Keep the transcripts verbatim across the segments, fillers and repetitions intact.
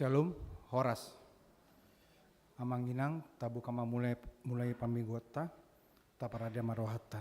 Shalom, horas. Amang inang, tabuka ma mulai, mulai pamingguonta, taparade ma rohanta.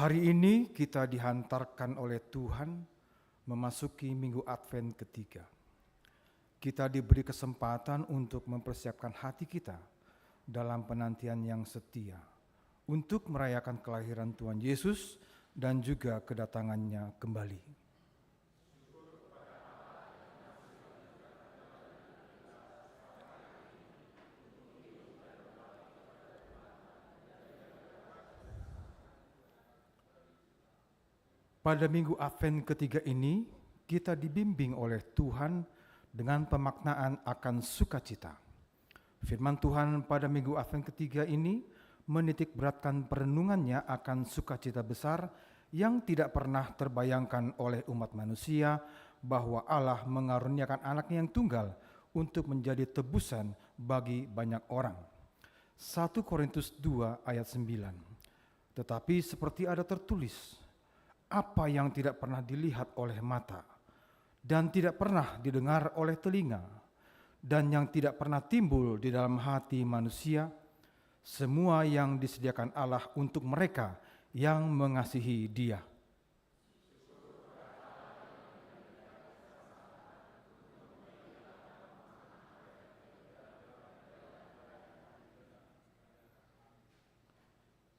Hari ini kita dihantarkan oleh Tuhan memasuki Minggu Advent ketiga. Kita diberi kesempatan untuk mempersiapkan hati kita dalam penantian yang setia untuk merayakan kelahiran Tuhan Yesus dan juga kedatangan-Nya kembali. Pada Minggu Advent ketiga ini, kita dibimbing oleh Tuhan dengan pemaknaan akan sukacita. Firman Tuhan pada Minggu Advent ketiga ini menitikberatkan perenungannya akan sukacita besar yang tidak pernah terbayangkan oleh umat manusia, bahwa Allah mengaruniakan Anak-Nya yang tunggal untuk menjadi tebusan bagi banyak orang. Satu Korintus dua ayat sembilan. Tetapi seperti ada tertulis, "Apa yang tidak pernah dilihat oleh mata, dan tidak pernah didengar oleh telinga, dan yang tidak pernah timbul di dalam hati manusia, semua yang disediakan Allah untuk mereka yang mengasihi Dia."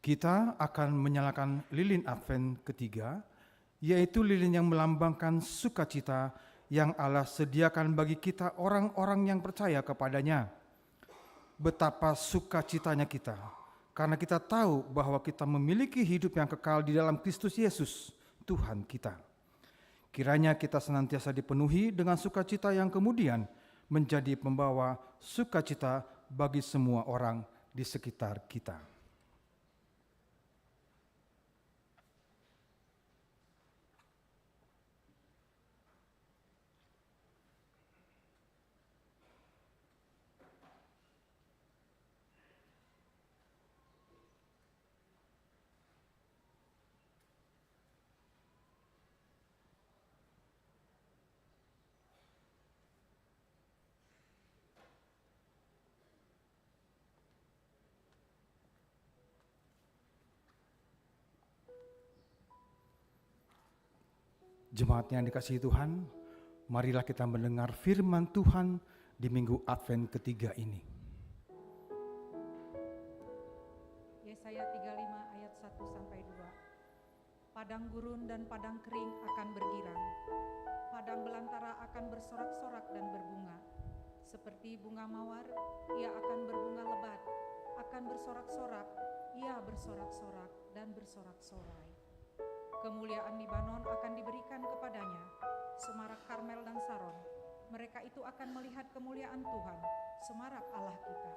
Kita akan menyalakan lilin Advent ketiga, yaitu lilin yang melambangkan sukacita yang Allah sediakan bagi kita orang-orang yang percaya kepada-Nya. Betapa sukacitanya kita, karena kita tahu bahwa kita memiliki hidup yang kekal di dalam Kristus Yesus, Tuhan kita. Kiranya kita senantiasa dipenuhi dengan sukacita yang kemudian menjadi pembawa sukacita bagi semua orang di sekitar kita. Jemaat yang dikasihi Tuhan, marilah kita mendengar firman Tuhan di Minggu Advent ketiga ini. Yesaya tiga lima ayat satu sampai dua. Padang gurun dan padang kering akan bergirang. Padang belantara akan bersorak-sorak dan berbunga. Seperti bunga mawar, ia akan berbunga lebat, akan bersorak-sorak, ia bersorak-sorak dan bersorak-sorai. Kemuliaan Libanon akan diberikan kepadanya, semarak Karmel dan Saron. Mereka itu akan melihat kemuliaan Tuhan, semarak Allah kita.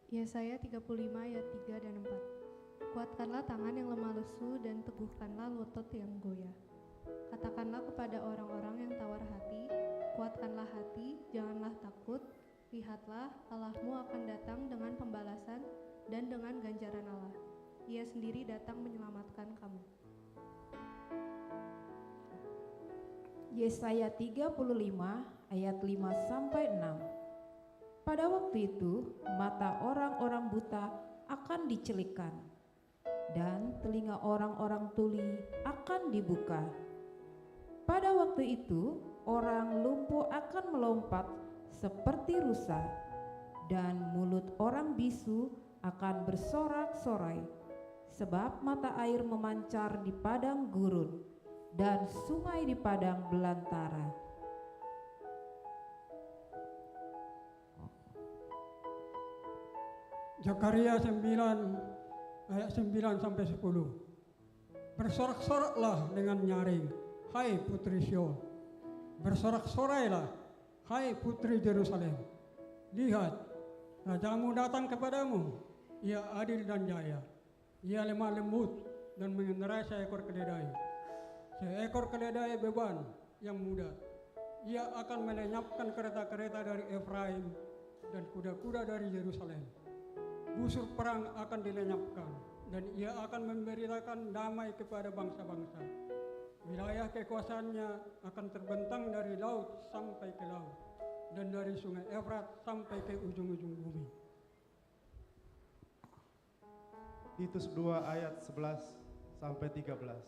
Yesaya tiga puluh lima ayat tiga dan empat. Kuatkanlah tangan yang lemah lesu dan teguhkanlah lutut yang goyah. Katakanlah kepada orang-orang yang tawar hati, "Kuatkanlah hati, janganlah takut. Lihatlah, Allahmu akan datang dengan pembalasan dan dengan ganjaran Allah. Ia sendiri datang menyelamatkan kamu." Yesaya tiga puluh lima ayat lima sampai enam. Pada waktu itu, mata orang-orang buta akan dicelikkan, dan telinga orang-orang tuli akan dibuka. Pada waktu itu, orang lumpuh akan melompat seperti rusa, dan mulut orang bisu akan bersorak-sorai, sebab mata air memancar di padang gurun, dan sungai di padang belantara. Zakaria sembilan ayat sembilan sampai sepuluh. Bersorak-soraklah dengan nyaring, hai putri Sion. Bersorak-sorailah, hai putri Jerusalem. Lihat, rajamu datang kepadamu, ia adil dan jaya. Ia lemah lembut dan mengendarai seekor keledai. Seekor keledai beban yang muda. Ia akan melenyapkan kereta-kereta dari Efraim dan kuda-kuda dari Yerusalem. Busur perang akan dilenyapkan, dan ia akan memberitakan damai kepada bangsa-bangsa. Wilayah kekuasaannya akan terbentang dari laut sampai ke laut, dan dari sungai Efrat sampai ke ujung-ujung bumi. Titus dua ayat sebelas sampai tiga belas.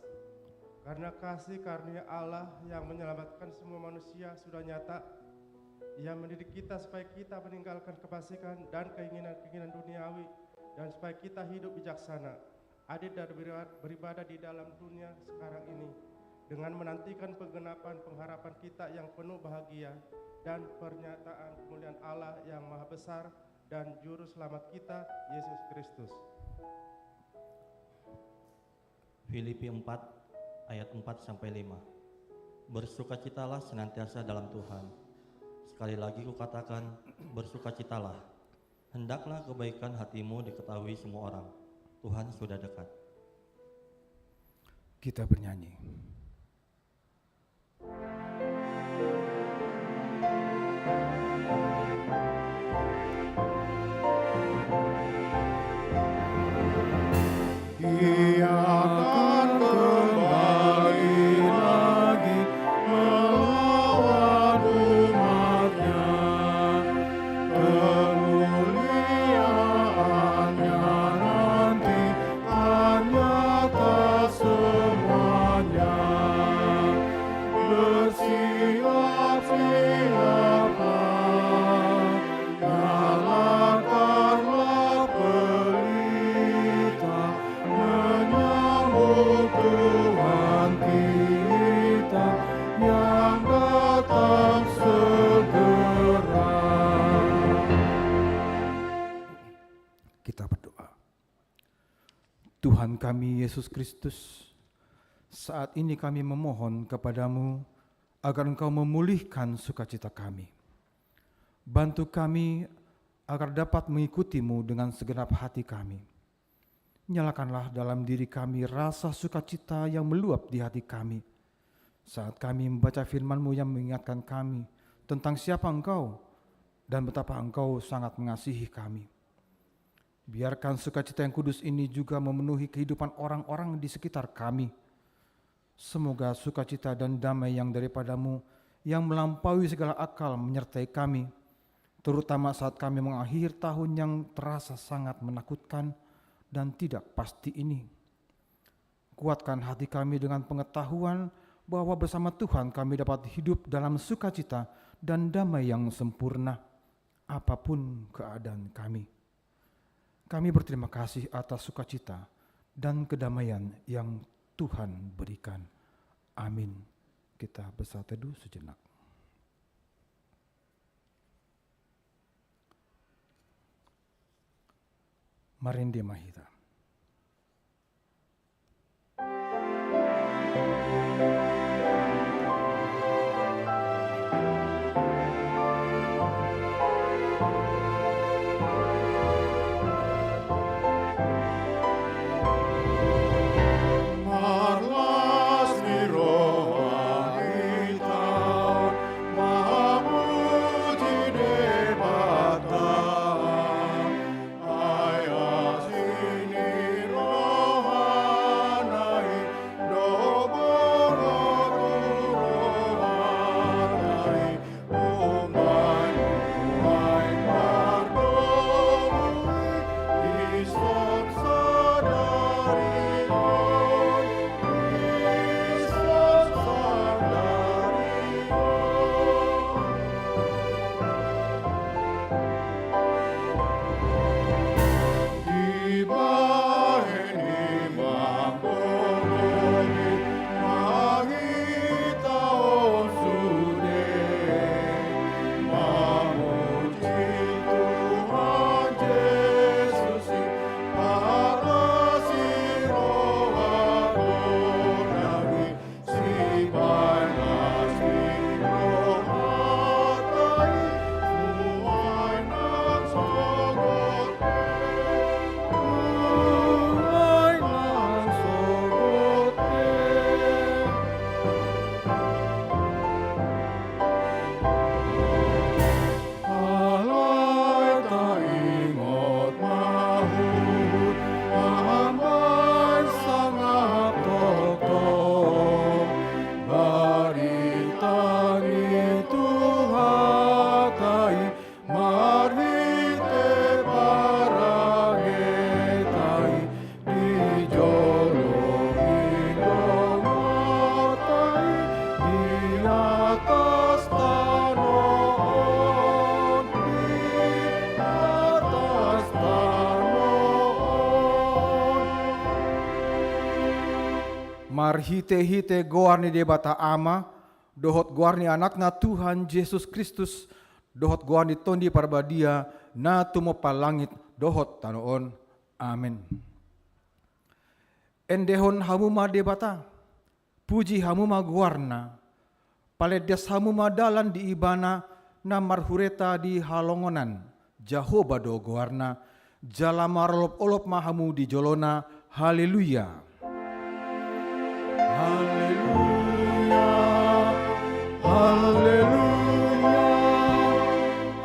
Karena kasih karunia Allah yang menyelamatkan semua manusia sudah nyata. Ia mendidik kita supaya kita meninggalkan kefasikan dan keinginan-keinginan duniawi, dan supaya kita hidup bijaksana, adil dan beriba-, beribadah di dalam dunia sekarang ini, dengan menantikan penggenapan pengharapan kita yang penuh bahagia dan pernyataan kemuliaan Allah yang maha besar dan Juru Selamat kita, Yesus Kristus. Filipi empat ayat empat sampai lima. Bersukacitalah senantiasa dalam Tuhan. Sekali lagi kukatakan, bersukacitalah. Hendaklah kebaikan hatimu diketahui semua orang. Tuhan sudah dekat. Kita bernyanyi. Dia akan kembali lagi melawan umat-Nya. Kemuliaan-Nya nanti akan nyata semuanya. Bersiap-siaplah, nyalakanlah pelita, menyambut Tuhan kita yang datang segera. Kita berdoa. Tuhan kami Yesus Kristus, saat ini kami memohon kepada-Mu agar Engkau memulihkan sukacita kami. Bantu kami agar dapat mengikuti-Mu dengan segenap hati kami. Nyalakanlah dalam diri kami rasa sukacita yang meluap di hati kami, saat kami membaca firman-Mu yang mengingatkan kami tentang siapa Engkau dan betapa Engkau sangat mengasihi kami. Biarkan sukacita yang kudus ini juga memenuhi kehidupan orang-orang di sekitar kami. Semoga sukacita dan damai yang daripada-Mu, yang melampaui segala akal, menyertai kami, terutama saat kami mengakhiri tahun yang terasa sangat menakutkan dan tidak pasti ini. Kuatkan hati kami dengan pengetahuan bahwa bersama Tuhan kami dapat hidup dalam sukacita dan damai yang sempurna, apapun keadaan kami. Kami berterima kasih atas sukacita dan kedamaian yang Tuhan berikan. Amin. Kita bersatu teduh sejenak. Marende ma hita. Marlas ni roha hita, mamuji Debata. Ai asing Marhite-hite goar ni Debata Ama, dohot goar ni Anakna Tuhan Jesus Kristus, dohot goar ni Tondi Parbadia, na tumompa langit dohot tano on. Amen. Endehon hamu ma Debata, puji hamu ma goarna, palendas hamu ma dalan di Ibana na marhureta di halongonan, Jahowa do goarna, jala marolop-olop ma hamu di jolona. Haleluya. Haleluya. Haleluya.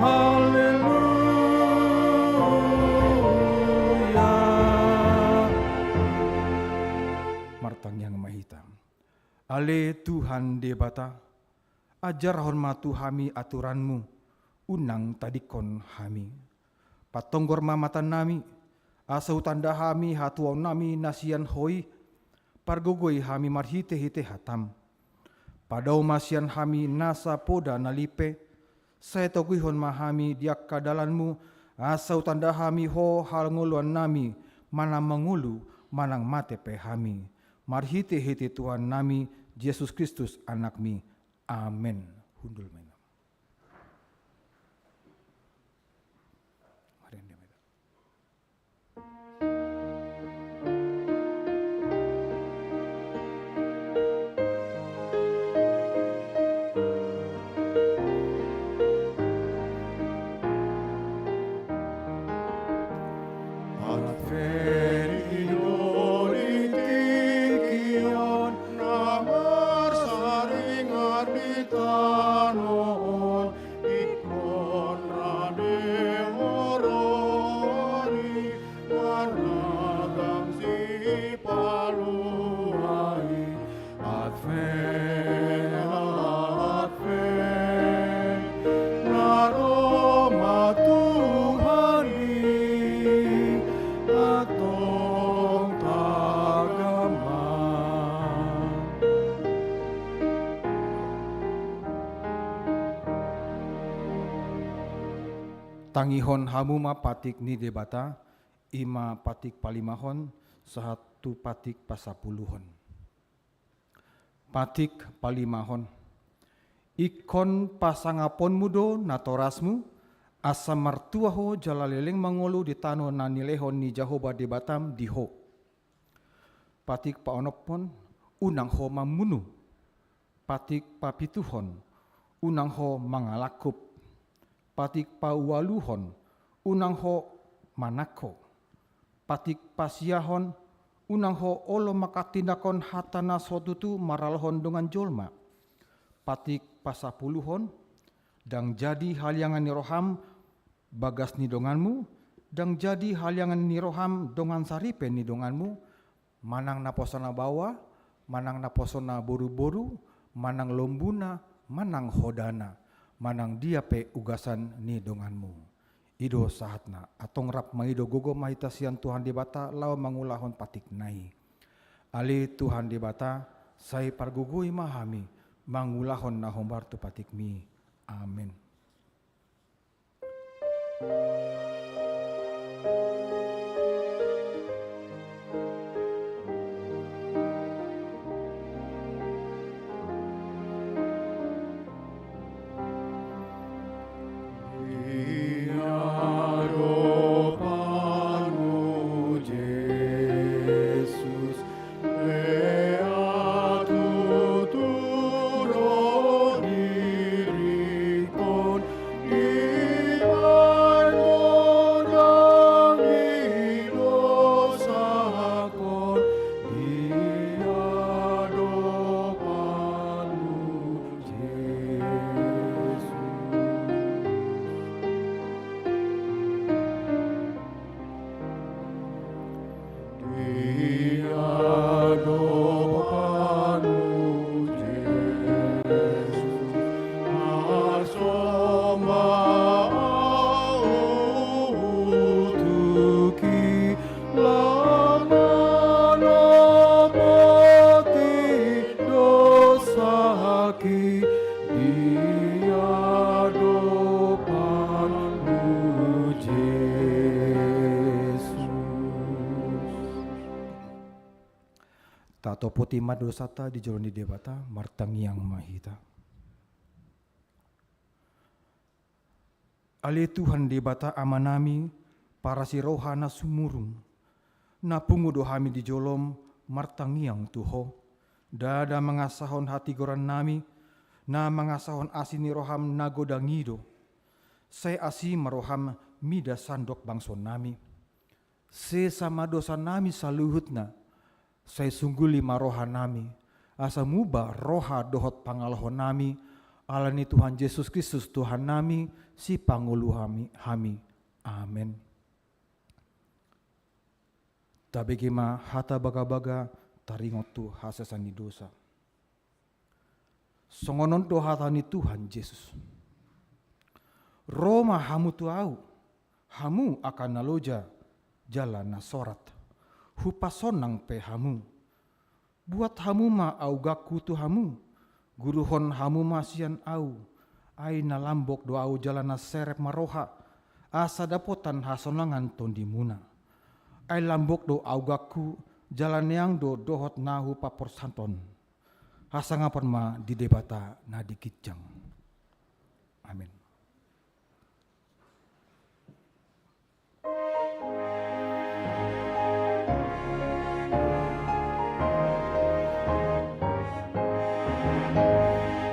Haleluya. Martangiang ma hita. Ale Tuhan Debata, ajarhon ma tu hami aturan-Mu, unang tadingkon hami. Patonggor ma matanami, asa hutanda hami hatuaonnami na sian Ho i, pargogoi hami marhite-hite hataM. Padao ma sian hami nasa poda na limpe, sai toguihon ma hami di angka dalanMu, asa hutanda hami Ho hangoluannami, manang mangolu, manang mate pe hami. Marhite-hite Tuhannami Jesus Kristus, AnakMi. Amen. Hundul ma inang. Marende ma hita. Advent i do di tingki on, na marsaringar di tano on, ingkon rade ho roha ni Panatang Sipalua i. Advent, Advent, na ro ma Tuhan i, antong tagam ma. Tangihon hamu ma patik ni Debata, i ma patik palimahon sahat tu patik pasapuluhon. Patik palimahon. Ingkon pasangaponmu do natorasmu, asa martua ho jala leleng mangolu di tano na nilehon ni Jahowa Debatam di ho. Patik paonomhon, unang ho mamunu. Patik papituhon, unang ho mangalangkup. Patik paualuhon, unang ho manangko. Patik pasiahon, unang ho olo manghatindanghon hata na so tutu maralohon dongan jolma. Patik pasapuluhon, ndang jadi haliangan ni roham bagas ni donganmu, ndang jadi haliangan ni roham dongan saripe ni donganmu, manang naposona baoa, manang naposona boruboru, manang lombuna, manang hodana, manang dia pe ugasan ni donganmu. I do sahatna, antong rap mangido gogo ma hita sian Tuhan Debata laho mangulahon patikna i. Ale Tuhan Debata, sai pargogoi ma hami mangulahon na hombar tu patikmi. Amen. Tatopoti ma dosanta di jolo ni Debata, martangiang ma hita. Ale Tuhan Debata Amanami, parasi roha na sumurung, na pungu do hami di jolom martangiang tu Ho. Ndada mangasahon hatigorannami, na mangasahon asi ni roham na godang i do. Sai asi ma roham mida sandok bangsonnami. Sesa ma dosanami saluhutna, sai sungguli ma rohanami, asa muba roha dohot pangalahonami, ala ni Tuhan Jesus Kristus Tuhannami, Sipangolu hami, hami. Amen. Tabege ma hata bagabaga taringot tu hasesaan ni dosa. Songon on do hata ni Tuhan Jesus: Ro ma hamu tu Ahu, hamu angka na loja jala na sorat, Hupasonang pe hamu. Buat hamu ma augangku tu hamu, guruhon hamu ma sian Ahu, ai na lambok do Ahu jala na serep ma roha, asa dapotan hasonangan tondimuna. Ai lambok do augangku, jala neang do dohot na hupaporsanton. Hasangapon ma di Debata na di ginjang. Amen.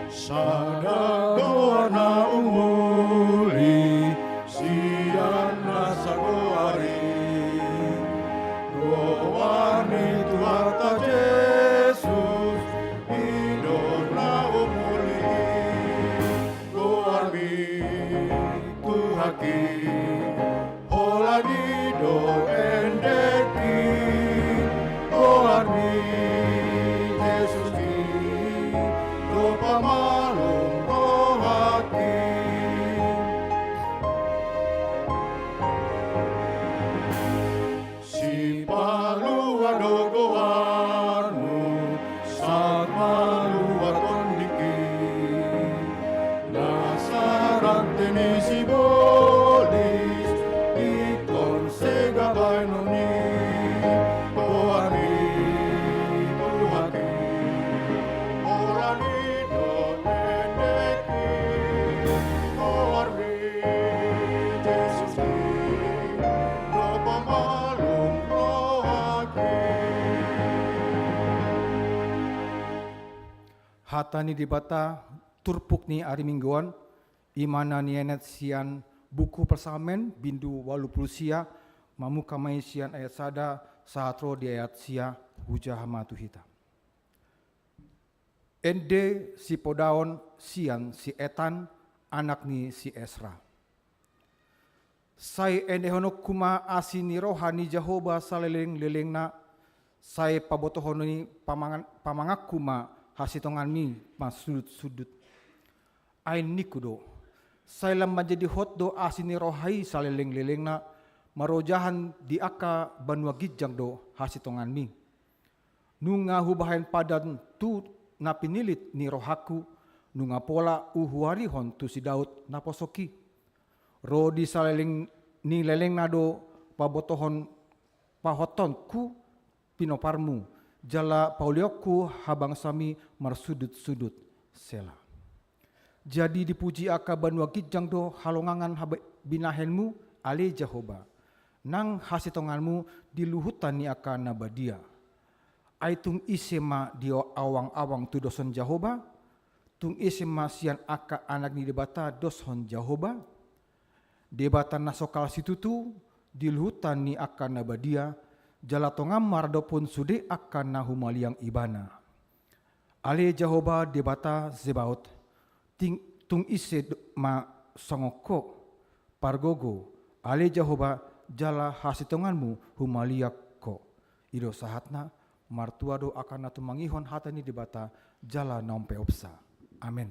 Sada goar na umuli sian na sagoar i, goar ni Tuhanta Jesus, i do na umuli. Goarmi Tuhanki, holan i do endekki. Goarmi Jesuski, do pamalum rohangki. Sipalua do goarmu, sahat malua tondingki. Nasa rante ni sibolis, ingkon sega baenon i. Goarmi Tuhanki, holan i do endekki. Goarmi Jesuski, do pamalum rohangki. Hata ni Debata, turpuk ni ari Minggu on, i ma na nienet sian buku Psalmen, bindu ualu pulu sia, mamungka ma i sian ayat sada sahat ro di ayat sia. Hujaha ma tu hita. Ende sipodaon sian si Etan, anak ni si Esra. Sai endehononku ma asi ni roha ni Jahowa salelenglelengna, sai pabotohon ni pamangan-, pamanganku ma hasitonganmi marsudutsudut. Ai ningku do, sai lam manjadi hot do asi ni roha i salelenglelengna, marojahan di angka banua ginjang do hasitonganmi. Nunga hubahen padan tu na pinilit ni rohangku, nunga pola huhuarihon tu si Daud naposongki. Ro di saleleng ni lelengna do pabotohon, pahothotonku pinoparmu, jala paulionku habangsami marsudutsudut. Sela. Jadi dipuji angka banua ginjang do halongangan haba-, binahenmu, ale Jahowa, nang hasitonganmu di luhutan ni angka na badia. Ai tung ise ma di o-, awangawang tudoshon Jahowa? Tung ise ma sian angka anak ni Debata doshon Jahowa? Debata na sokal situtu di luhutan ni angka na badia, jala tongan maradophon sude angka na humaliang Ibana. Ale Jahowa Debata Zebaot, ting-, tung ise do-, ma songon Ho, pargogo, ale Jahowa, jala hasitonganmu humaliang Ho. I do sahatna. Martua do angka na tumangihon hata ni Debata jala na umpeopsa. Amen.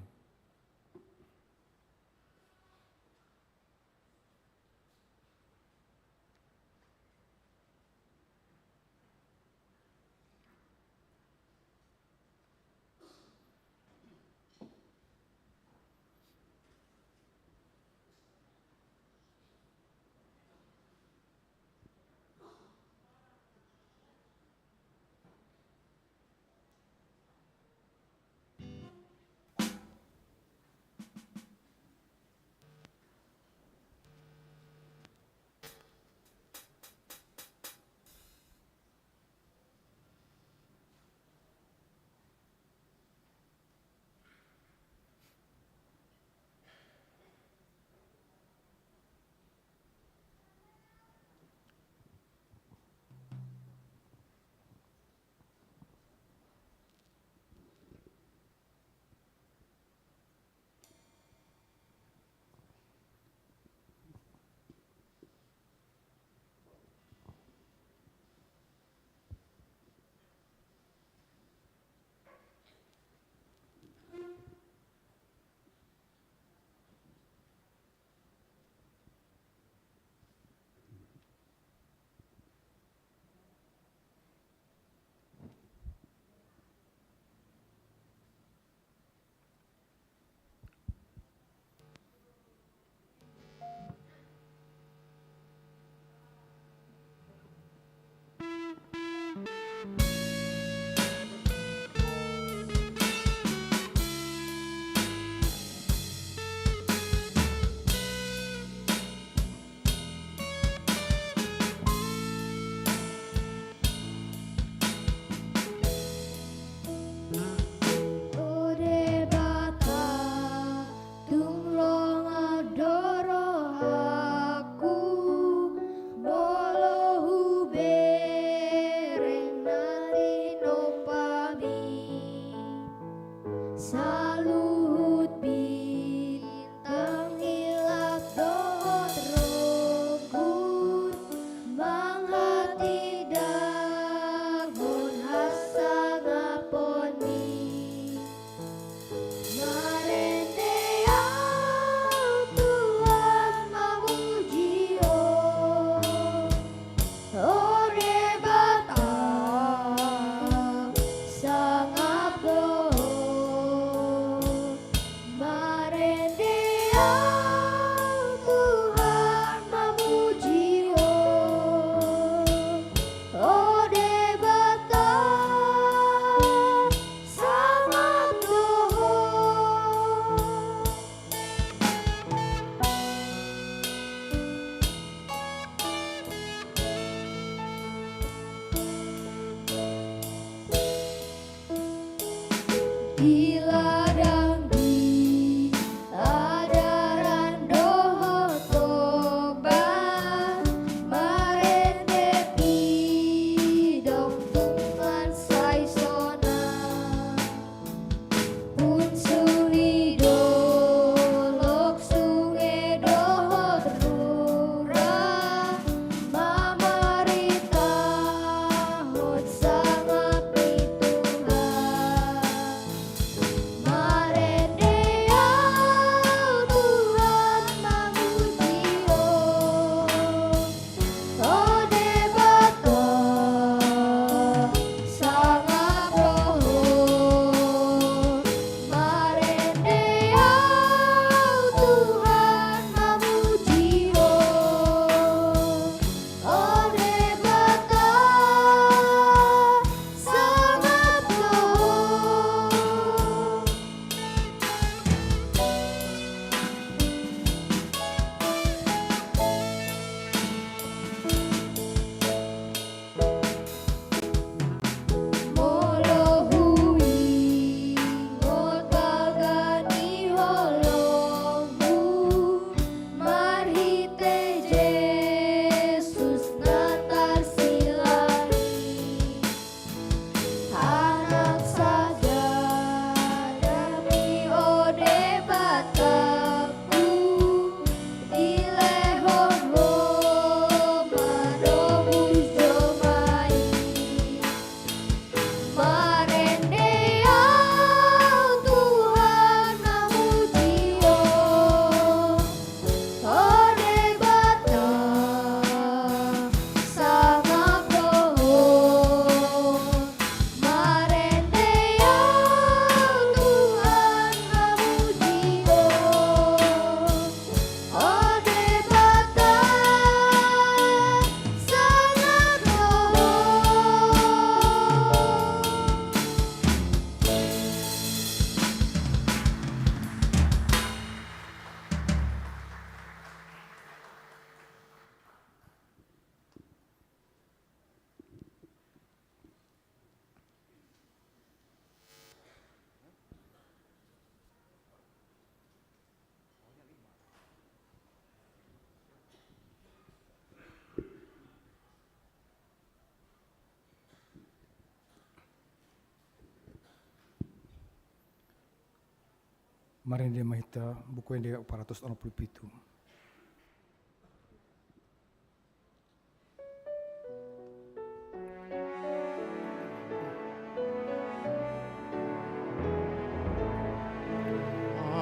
Marende ma hita, Buku Ende opat ratus onom pulu pitu.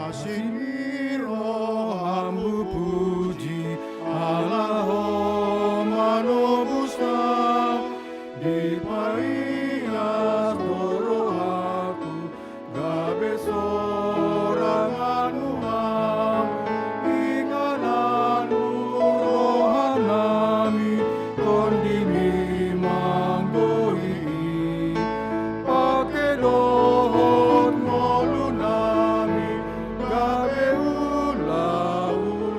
Asi ni rohamu, puji Allah, Ho manobus na, dipaias do rohaku gabe sorangan Ham. Inganan Ho rohanami, tondimi manggohi i. Pake dohot ngolunami gabe ulaulami.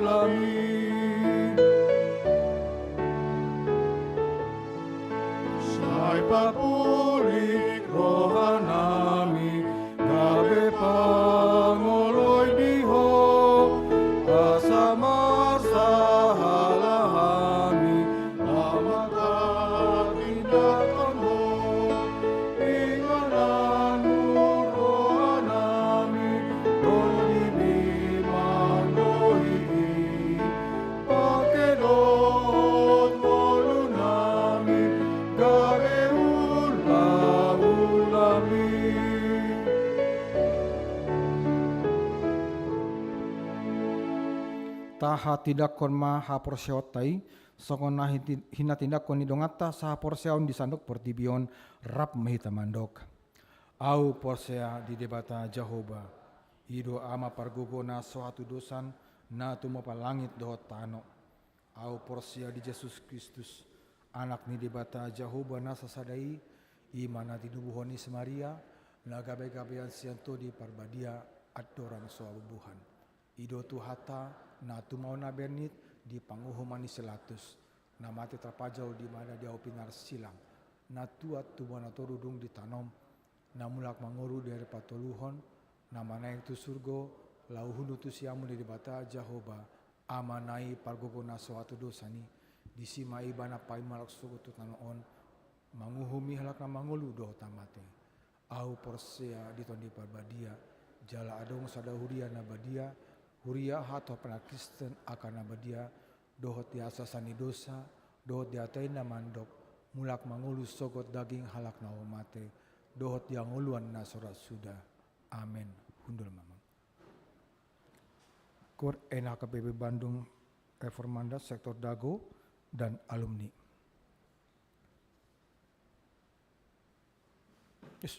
Sai papulik rohanami gabe pangoloi di Ho, asa marsahala hami na manghatindanghon Ho. Inganan Ho rohanami, tondimi manggohi i. Pake dohot ngolunami gabe ulaulami. Tahatindangkon ma haporseaonta i, songon na hiti-, hinatindangkon ni donganta sahaporseaon di sandok portibi on rap ma hita mandok. Ahu porsea di Debata Jahowa, i do Ama pargogo na so hatudosan, na tumompa langit dohot tano. Ahu porsea di Jesus Kristus, Anak ni Debata Jahowa na sasada i, i ma na tinubuhon ni si Maria, na gabegabean sian Tondi Parbadia, andorang so habubuhan. I do Tuhanta, na tumao na bernit di panguhuman ni si Pilatus, na mate tarpajal di madadi ahu pinarsilang, na tuat tumua na toru dung ditanom, na mulak mangolu di ari patoluhon, na manaek tu surgo, laho hundul tu siamun ni Debata Jahowa, Amana i pargogo na so hatudosan i. Disi ma Ibana paima halak sogot tu tano on, manguhumi halak na mangolu dohot na mate. Ahu porsea di Tondi Parbadia, jala adong sada huria na badia, huria hatop na Kristen angka na badia, dohot di hasasahan ni dosa, dohot di hata i na mandok, mulak mangolu sogot daging halak na mate, dohot di hangoluan na so ra suda. Amen. Hundul ma amang. Koor N H K P P Bandung, Reformanda, Sektor Dago, dan alumni. Yes.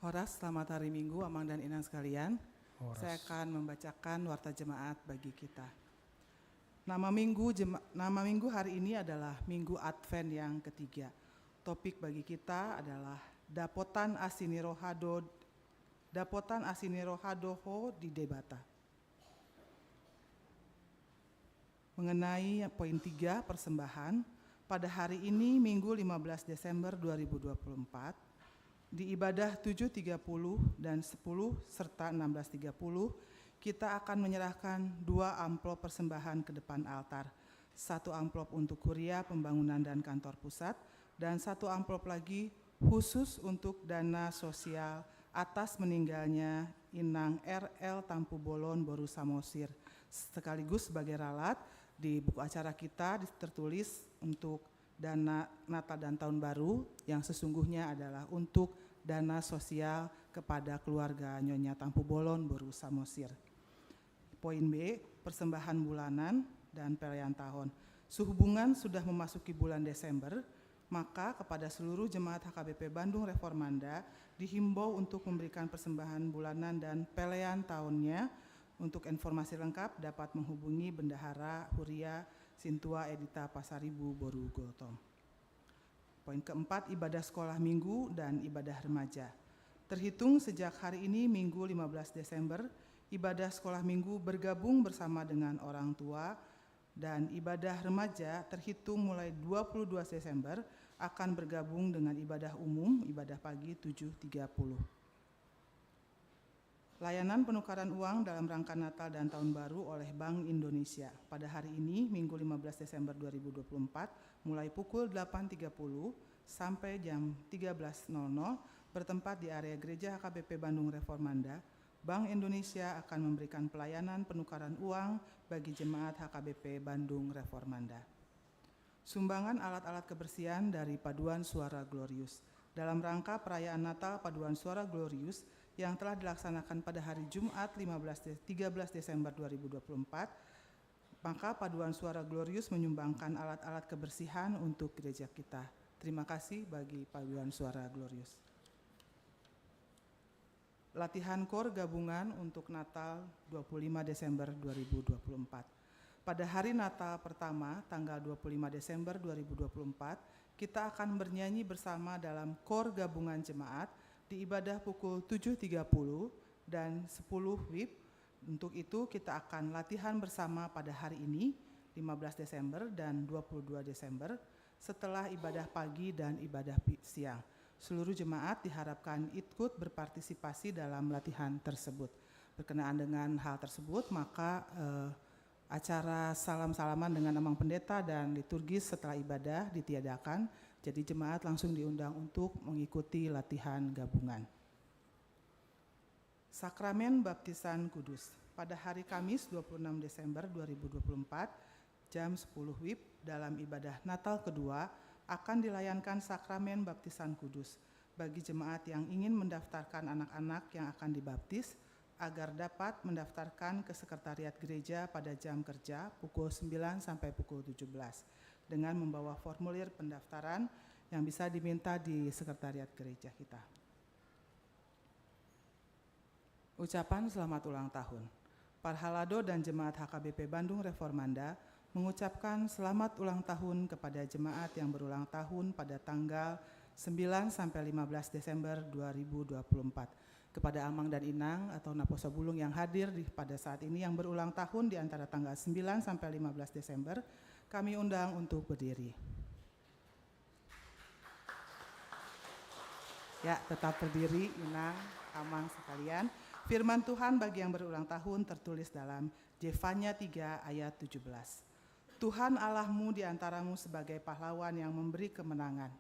Horas, selamat hari Minggu, Amang dan Inang sekalian. Horas. Saya akan membacakan warta jemaat bagi kita. Nama Minggu jema-, nama Minggu hari ini adalah Minggu Advent yang ketiga. Topik bagi kita adalah Dapotan Asi ni Roha do, Dapotan Asi ni Roha do ho di Debata. Mengenai poin tiga, persembahan, pada hari ini, Minggu lima belas Desember dua ribu dua puluh empat, di ibadah tujuh tiga puluh dan sepuluh serta enam belas tiga puluh, kita akan menyerahkan dua amplop persembahan ke depan altar. Satu amplop untuk Kuria Pembangunan dan Kantor Pusat, dan satu amplop lagi khusus untuk dana sosial atas meninggalnya Inang R L Tampubolon boru Samosir. Sekaligus sebagai ralat, di buku acara kita di-, tertulis untuk dana Natal dan Tahun Baru, yang sesungguhnya adalah untuk dana sosial kepada keluarga Nyonya Tampubolon boru Samosir. Poin B, persembahan bulanan dan pelean taon. Sehubungan sudah memasuki bulan Desember, maka kepada seluruh jemaat H K B P Bandung Reformanda dihimbau untuk memberikan persembahan bulanan dan pelean taonnya. Untuk informasi lengkap dapat menghubungi Bendahara Huria Sintua Edita Pasaribu boru Gultom. Poin keempat, ibadah sekolah minggu dan ibadah remaja. Terhitung sejak hari ini, Minggu lima belas Desember, ibadah sekolah minggu bergabung bersama dengan orang tua, dan ibadah remaja terhitung mulai dua puluh dua Desember akan bergabung dengan ibadah umum, ibadah pagi tujuh tiga puluh. Layanan penukaran uang dalam rangka Natal dan Tahun Baru oleh Bank Indonesia. Pada hari ini, Minggu lima belas Desember dua ribu dua puluh empat, mulai pukul delapan tiga puluh sampai jam tiga belas nol nol, bertempat di area Gereja H K B P Bandung Reformanda, Bank Indonesia akan memberikan pelayanan penukaran uang bagi jemaat H K B P Bandung Reformanda. Sumbangan alat-alat kebersihan dari Paduan Suara Glorius. Dalam rangka perayaan Natal Paduan Suara Glorius yang telah dilaksanakan pada hari Jumat lima belas De-, tiga belas Desember dua ribu dua puluh empat, maka Paduan Suara Glorius menyumbangkan alat-alat kebersihan untuk gereja kita. Terima kasih bagi Paduan Suara Glorius. Latihan kor gabungan untuk Natal dua puluh lima Desember dua ribu dua puluh empat. Pada hari Natal pertama, tanggal dua puluh lima Desember dua ribu dua puluh empat, kita akan bernyanyi bersama dalam kor gabungan jemaat di ibadah pukul tujuh tiga puluh dan sepuluh wib. Untuk itu, kita akan latihan bersama pada hari ini, lima belas Desember dan dua puluh dua Desember, setelah ibadah pagi dan ibadah pi-, siang. Seluruh jemaat diharapkan ikut berpartisipasi dalam latihan tersebut. Berkenaan dengan hal tersebut, maka, eh, acara salam-salaman dengan Amang Pendeta dan liturgis setelah ibadah ditiadakan. Jadi, jemaat langsung diundang untuk mengikuti latihan gabungan. Sakramen Baptisan Kudus. Pada hari Kamis, dua puluh enam Desember dua ribu dua puluh empat, jam sepuluh wib, dalam ibadah Natal kedua, akan dilayankan Sakramen Baptisan Kudus. Bagi jemaat yang ingin mendaftarkan anak-anak yang akan dibaptis, agar dapat mendaftarkan ke sekretariat gereja pada jam kerja pukul sembilan sampai pukul tujuh belas, dengan membawa formulir pendaftaran yang bisa diminta di sekretariat gereja kita. Ucapan selamat ulang tahun. Parhalado dan jemaat H K B P Bandung Reformanda mengucapkan selamat ulang tahun kepada jemaat yang berulang tahun pada tanggal sembilan sampai lima belas Desember dua ribu dua puluh empat. Kepada Amang dan Inang atau Naposobulung yang hadir di, pada saat ini yang berulang tahun di antara tanggal sembilan sampai lima belas Desember, kami undang untuk berdiri. Ya, tetap berdiri, Inang, Amang sekalian. Firman Tuhan bagi yang berulang tahun tertulis dalam Zefanya tiga ayat tujuh belas. Tuhan Allahmu di antaramu sebagai pahlawan yang memberi kemenangan.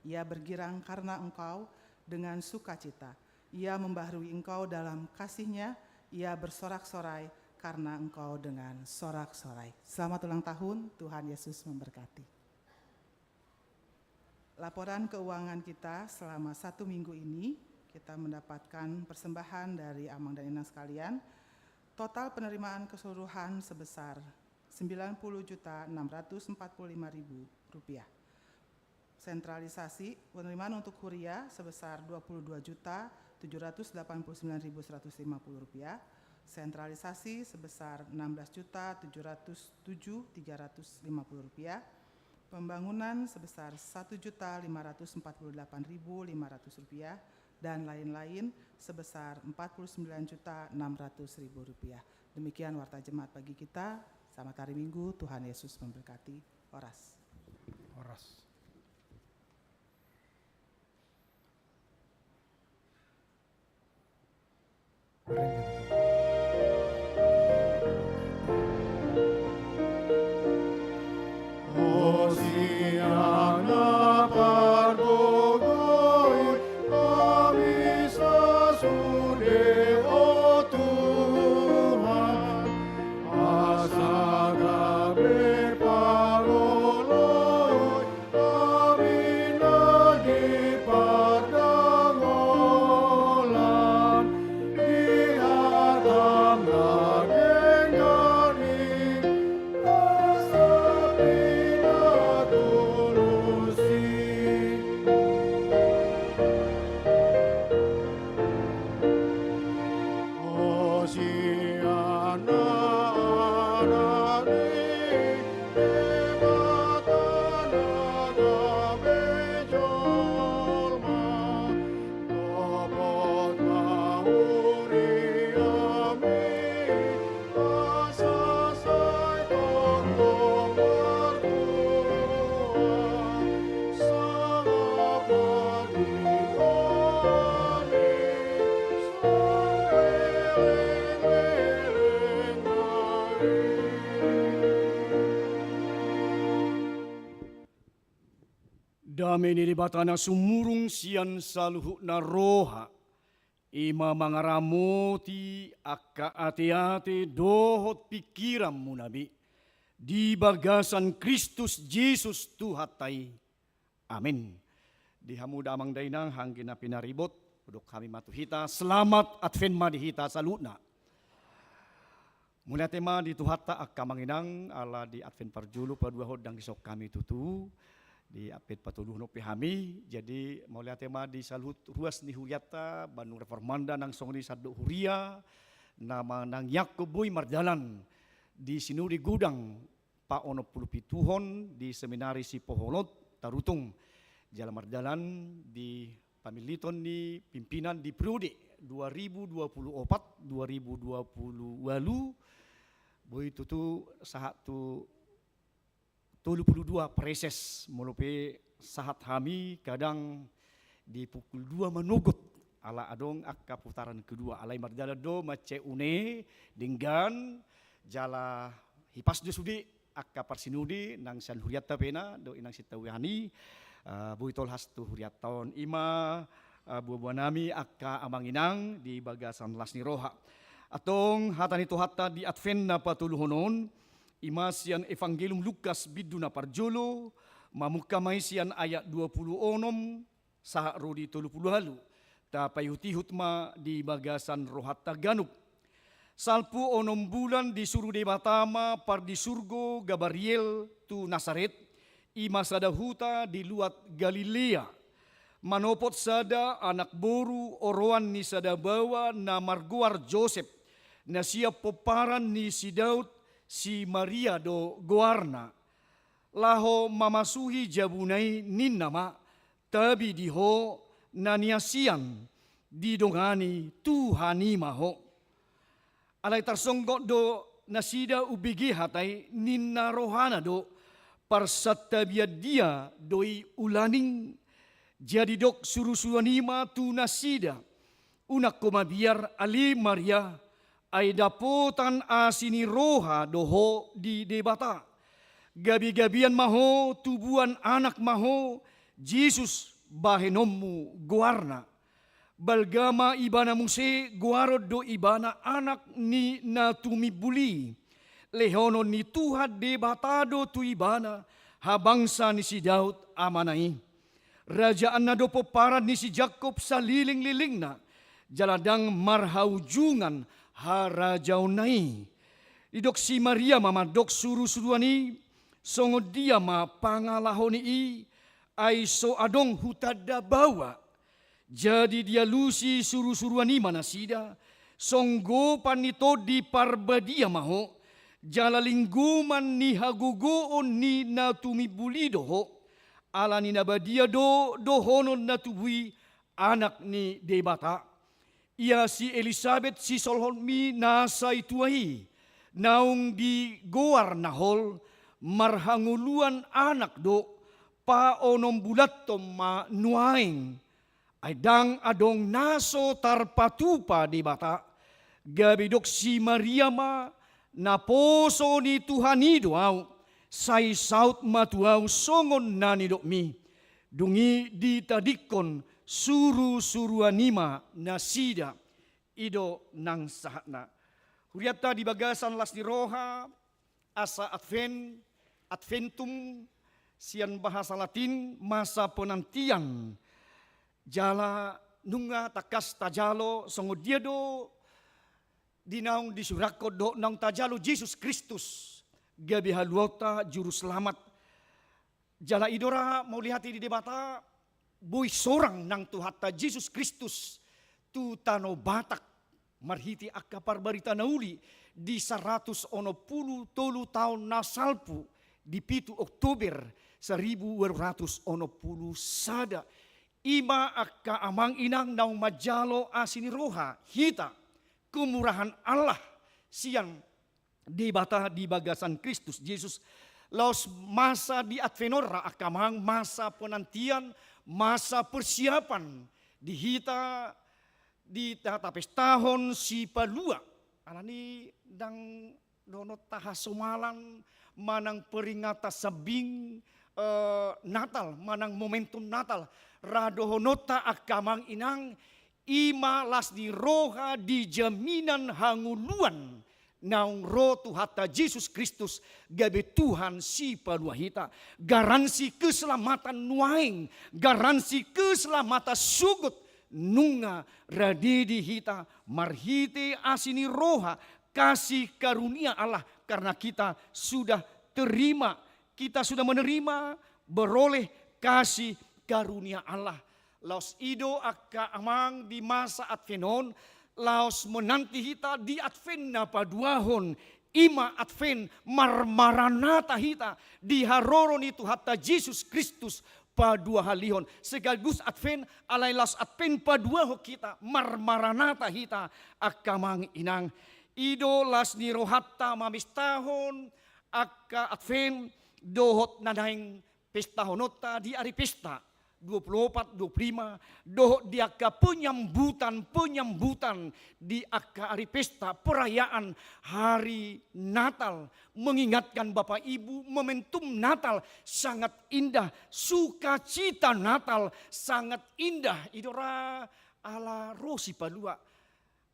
Ia bergirang karena engkau dengan sukacita. Ia membaharui engkau dalam kasih-Nya, Ia bersorak-sorai karena engkau dengan sorak-sorai. Selamat ulang tahun, Tuhan Yesus memberkati. Laporan keuangan kita selama satu minggu ini, kita mendapatkan persembahan dari Amang dan Inang sekalian. Total penerimaan keseluruhan sebesar sembilan puluh juta enam ratus empat puluh lima ribu rupiah. Sentralisasi penerimaan untuk huria sebesar dua puluh dua juta tujuh ratus delapan puluh sembilan ribu seratus lima puluh rupiah, sentralisasi sebesar enam belas juta tujuh ratus tujuh tiga ratus lima puluh rupiah, pembangunan sebesar satu juta lima ratus empat puluh delapan ribu lima ratus rupiah, dan lain-lain sebesar empat puluh sembilan juta enam ratus ribu rupiah. Demikian warta jemaat pagi kita. Selamat hari Minggu, Tuhan Yesus memberkati. Horas. Horas. Dame ni Debata na sumurung sian saluhutna roha, i ma mangaramoti angka ateate dohot pingkiranmuna be, di bagasan Kristus Jesus Tuhanta i. Amen. Di hamu damang dainang, anggi na pinaribot, hudok hami ma tu hita, selamat Advent ma di hita saluhutna. Mauliate ma di Tuhanta angka amang inang, ala di Advent parjolo paduahon ndang dison hami tutu, di Advent patoluhon pe hami. Jadi mauliate ma di saluhut ruas ni hurianta, Bandung Reformanda nang songon i sandok huria, na manang iangkon boi mardalan di Sinode Godang paonom pulu pituhon di Seminari Sipoholot Tarutung, jala mardalan di pamiliton ni pimpinan di periode dua ribu dua puluh opat dua ribu dua puluh ualu, boi tutu sahat tu tolu pulu dua praeses, molo pe sahat hami kadang di pukul dua manogot, ala adong angka putaran kedua, alai mardalan do mansai une, denggan, jala hipas do sude angka parsinode nang sian hurianta pe na, dohot inang sitahu hami, eh, boi tolhas tu hurianta on. I ma, eh, buabuanami angka amang inang di bagasan las ni roha. Antong hata ni Tuhanta di Advent na patoluhon on, i ma sian Evangelium Lukas bindu na parjolo, mamungka ma i sian ayat dua pulu onom, sahat ro di tolu pulu ualu. Tapaihutihut ma di bagasan rohanta ganup. Salpu onom bulan disuru Debata ma pardisurgo Gabariel tu Nasaret, i ma sada huta di luat Galilea. Manopot sada anak boru oroan ni sada baoa na margoar Josep, na sian pomparan ni si Daud, si Maria do goarna. Laho mamasuhi jabuna i ninna ma, tabi di ho na niasian, didongani Tuhan i ma ho. Alai tarsonggot do nasida umbege hata i, ninna rohana do, parsantabian dia do i ulaning. Jadi didok surusuruan i ma tu nasida, unang ho mabiar ale Maria, ai dapotan asi ni roha do ho di Debata. Gabegabean ma ho, tubuan anak ma ho, Jesus bahenonmu goarna. Balga ma ibana muse, goaron do ibana anak ni na tumimbul i. Lehonon ni Tuhan Debata do tu ibana habangsa ni si Daud amana i. Rajaanna do pomparan ni si Jakkob salelenglelengna, jala ndang marhaujungan harajaonna i. Didok si Maria ma mandok surusuruan i, songon dia ma pangalaho ni i, ai so adong hutanda baoa. Jadi dialusi surusuruan i ma nasida, songgopan ni Tondi Parbadia ma ho, jala linggoman ni hagogoon ni na tumimbul i do ho, ala ni na badia do dohonon na tubu i, Anak ni Debata. Ia si Elisabet sisolhotmi na sai tua i, naung digoar na hol, marhangoluan anak do, paonom bulanhon ma nuaeng. Ai ndang adong na so tarpatupa Debata. Gabe didok si Maria ma, naposo ni Tuhan i do ahu, sai saut ma tu ahu songon na nidokmi. Dung i ditadingkon surusuruan i ma nasida. I do nang sahatna. Hurianta di bagasan las ni roha, asa Advent, Adventum, sian bahasa Latin, masa penantian. Jala nunga tangkas tajalo, songon dia do di naung disurathon dohot naung tajalo Jesus Kristus, gabe haluaonta, Juru Selamat. Jala i do ra mauliate di Debata, boi sorang nang Tuhanta Jesus Kristus tu tano Batak, marhite angka parbarita na uli di saratus onom pulu tolu taon na salpu di pitu Oktober saribu walu ratus onom pulu sada. I ma angka amang inang naung manjalo asi ni roha hita, kemurahan Allah sian Debata di bagasan Kristus Jesus. Laos masa di Advent on ra angka amang, masa penantian, masa persiapan di hita di na tapestahon Sipalua. Alani ndang dohononta hasomalan manang peringatan sambing, eh, Natal, manang momentum Natal. Ra dohononta angka amang inang, i ma las ni roha di jaminan hangoluan naung ro Tuhanta Jesus Kristus gabe Tuhan Sipalua hita. Garansi keselamatan nuaeng, garansi keselamatan sogot nunga rade di hita marhite asi ni roha, kasih karunia Allah, karena kita sudah terima, kita sudah menerima, beroleh kasih karunia Allah. Laos i do angka amang di masa Advent on, laos menanti hita di Advent na paduahon, i ma Advent marmaranata hita di haroro ni Tuhanta Jesus Kristus paduahalihon. Sekaligus Advent, alai laos Advent paduahon hita, marmaranata hita, angka amang inang. I do las ni rohanta mamestahon angka Advent dohot na naeng pestahononta di ari pesta dua puluh opat, dua puluh lima, dohot di angka penyambutan-penyambutan di angka ari pesta perayaan hari Natal, mengingatkan Bapak Ibu, momentum Natal sangat indah, sukacita Natal sangat indah. I do ra ala ro Sipalua,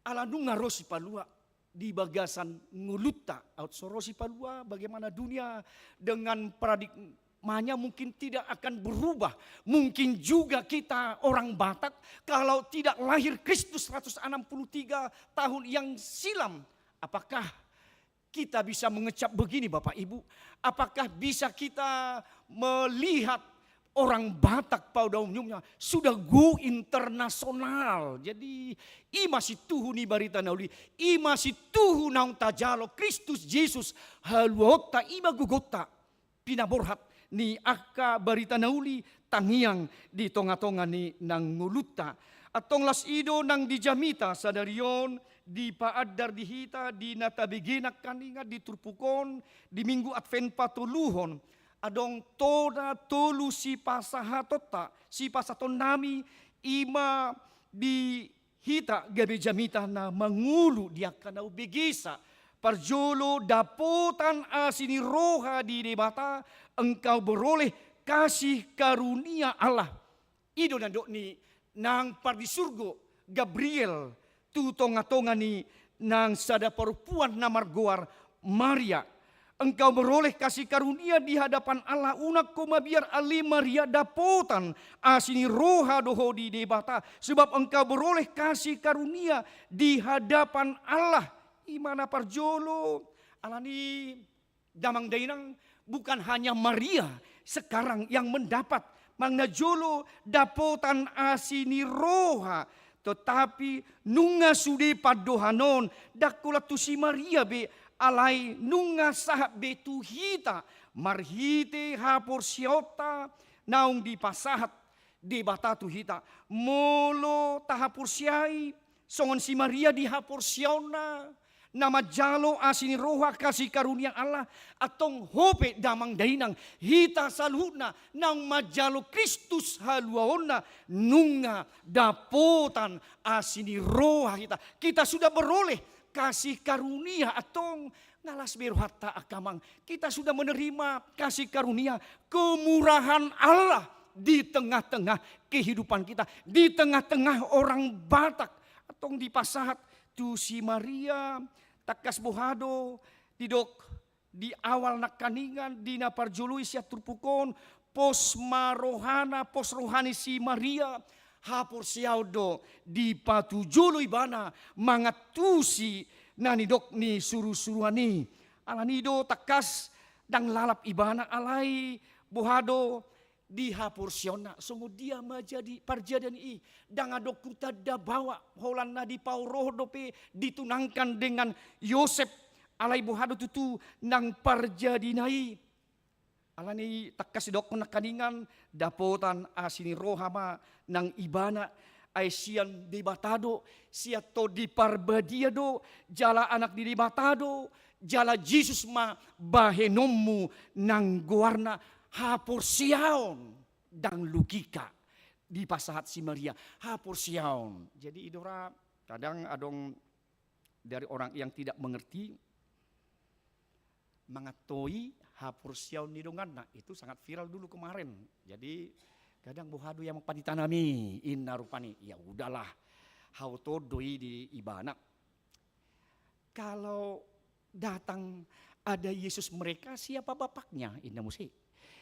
ala nunga ro Sipalua di bagasan ngolunta. Aut so ro Sipalua, bagaimana dunia dengan paradigmanya mungkin tidak akan berubah. Mungkin juga kita orang Batak, kalau tidak lahir Kristus seratus enam puluh tiga tahun yang silam, apakah kita bisa mengecap begini, Bapak Ibu? Apakah bisa kita melihat orang Batak pada umumnya sudah go internasional? Jadi, i ma situhu ni barita na uli, i ma situhu naung tajalo Kristus Jesus, haluaonta, i ma gogonta pinaborhat ni angka barita na uli tangiang di tongatonga ni nang ngolunta. Antong las i do nang di jamita sadari on, dipaandar di hita di na tabege nangkaningan di turpuk on, di Minggu Advent patoluhon. Adong tona tolu sipasahatonta, sipasahatonnami, i ma di hita gabe jamita na mangolu di angka na umbegesa. Parjolo, dapotan asi ni roha di Debata, engkau beroleh kasih karunia Allah. I do na nidok ni nang pardisurgo Gabriel tu tongatonga ni nang sada parompuan na margoar Maria. Engkau beroleh kasih karunia di hadapan Allah, unang ho mabiar ale Maria, dapotan asi ni roha do ho di Debata, sebab engkau beroleh kasih karunia di hadapan Allah. I ma na parjolo, alani damang dainang, bukan hanya Maria sekarang yang mendapat Manang na jolo dapotan asi ni roha, tetapi nunga sude pandohan on, ndang holan tu si Maria be, alai nunga sahat be tu hita, marhite haporseaonta naung dipasahat Debata tu hita. Molo tahaporseai songon si Maria di haporseaonna, na manjalo asi ni roha, kasih karunia Allah, antong ho pe damang dainang, hita saluhutna naung manjalo Kristus haluaonna, nunga dapotan asi ni roha hita. Kita sudah beroleh kasih karunia, antong nga las be rohanta angka amang. Kita sudah menerima kasih karunia, kemurahan Allah di tengah-tengah kehidupan kita, di tengah-tengah orang Batak. Antong dipasahat tu si Maria, tangkas boha do didok di awal nangkaningan, di na parjolo i sian turpuk on, pos ma rohana, pos roha ni si Maria, haporseaon do dipatujolo ibana mangantusi na nidok ni surusuruan i. Alani i do tangkas ndang lalap ibana, alai boha do di haporseaonna, songon dia ma jadi parjadian i. Ndang adong hutanda baoa holan na dipaorohon dope, ditunangkan dengan Yosep, alai boha do tutu nang parjadina i. Alani i tangkas didokkon nangkaningan, dapotan asi ni roha ma nang ibana, ai sian Debata do, sian Tondi Parbadia do, jala Anak ni Debata do, jala Jesus ma bahenonmu nang goarna. Haporseaon, ndang logika dipasahat si Maria, haporseaon. Jadi i do ra, kadang adong dari orang yang tidak mengerti, mangantoi haporseaon ni donganna. Itu sangat viral dulu kemarin. Jadi kadang, boha do i amang pandita nami, inna rupani. Ya udahlah, hau tondo i di ibana. Kalau datang ada Yesus mereka, siapa bapaknya, inna muse.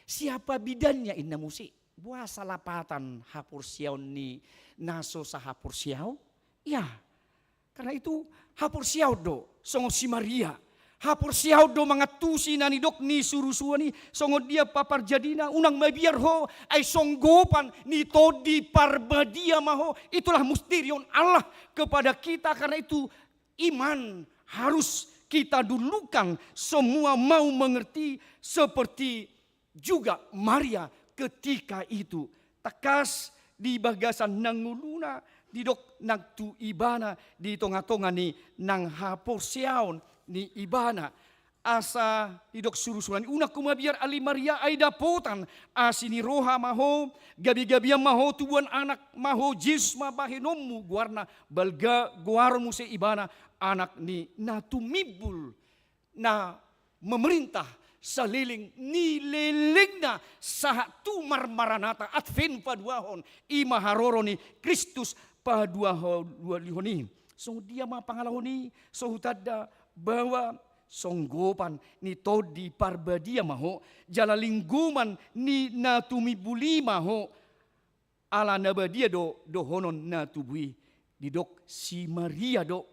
Siapa bidannya, inna muse. Boasa lapatan haporseaon ni na so sahaporseaon? Ya, karena itu, haporseaon do songon si Maria. Haporseaon do mangantusi na nidok ni surusuruan i, songon dia pe parjadina, unang mabiar ho, ai songgopan ni Tondi Parbadia ma ho. Itulah mysterion Allah kepada kita. Karena itu, iman harus kita dulukan, semua mau mengerti seperti juga Maria ketika itu. Tangkas di bagasan na ngoluna, didok nang tu ibana di tongatonga ni nang haporseaon ni ibana. Asa didok surusuruan i, unang ho mabiar ale Maria, ai dapotan asi ni roha ma ho, gabegabean ma ho, tubuan anak ma ho, Jesus ma bahenonmu goarna, balga goar muse ibana, Anak ni na tumimbul, na memerintah saleleng ni lelengna sahat tu marmaranatha, Advent paduahon, i ma haroro ni Kristus paduahalihon i. Songon dia ma pangalaho ni, so hutanda bahwa songgopan ni Tondi Parbadia ma ho, jala linggoman ni na tumimbul i ma ho, ala na badia do dohonon na tubu i. Didok si Maria do,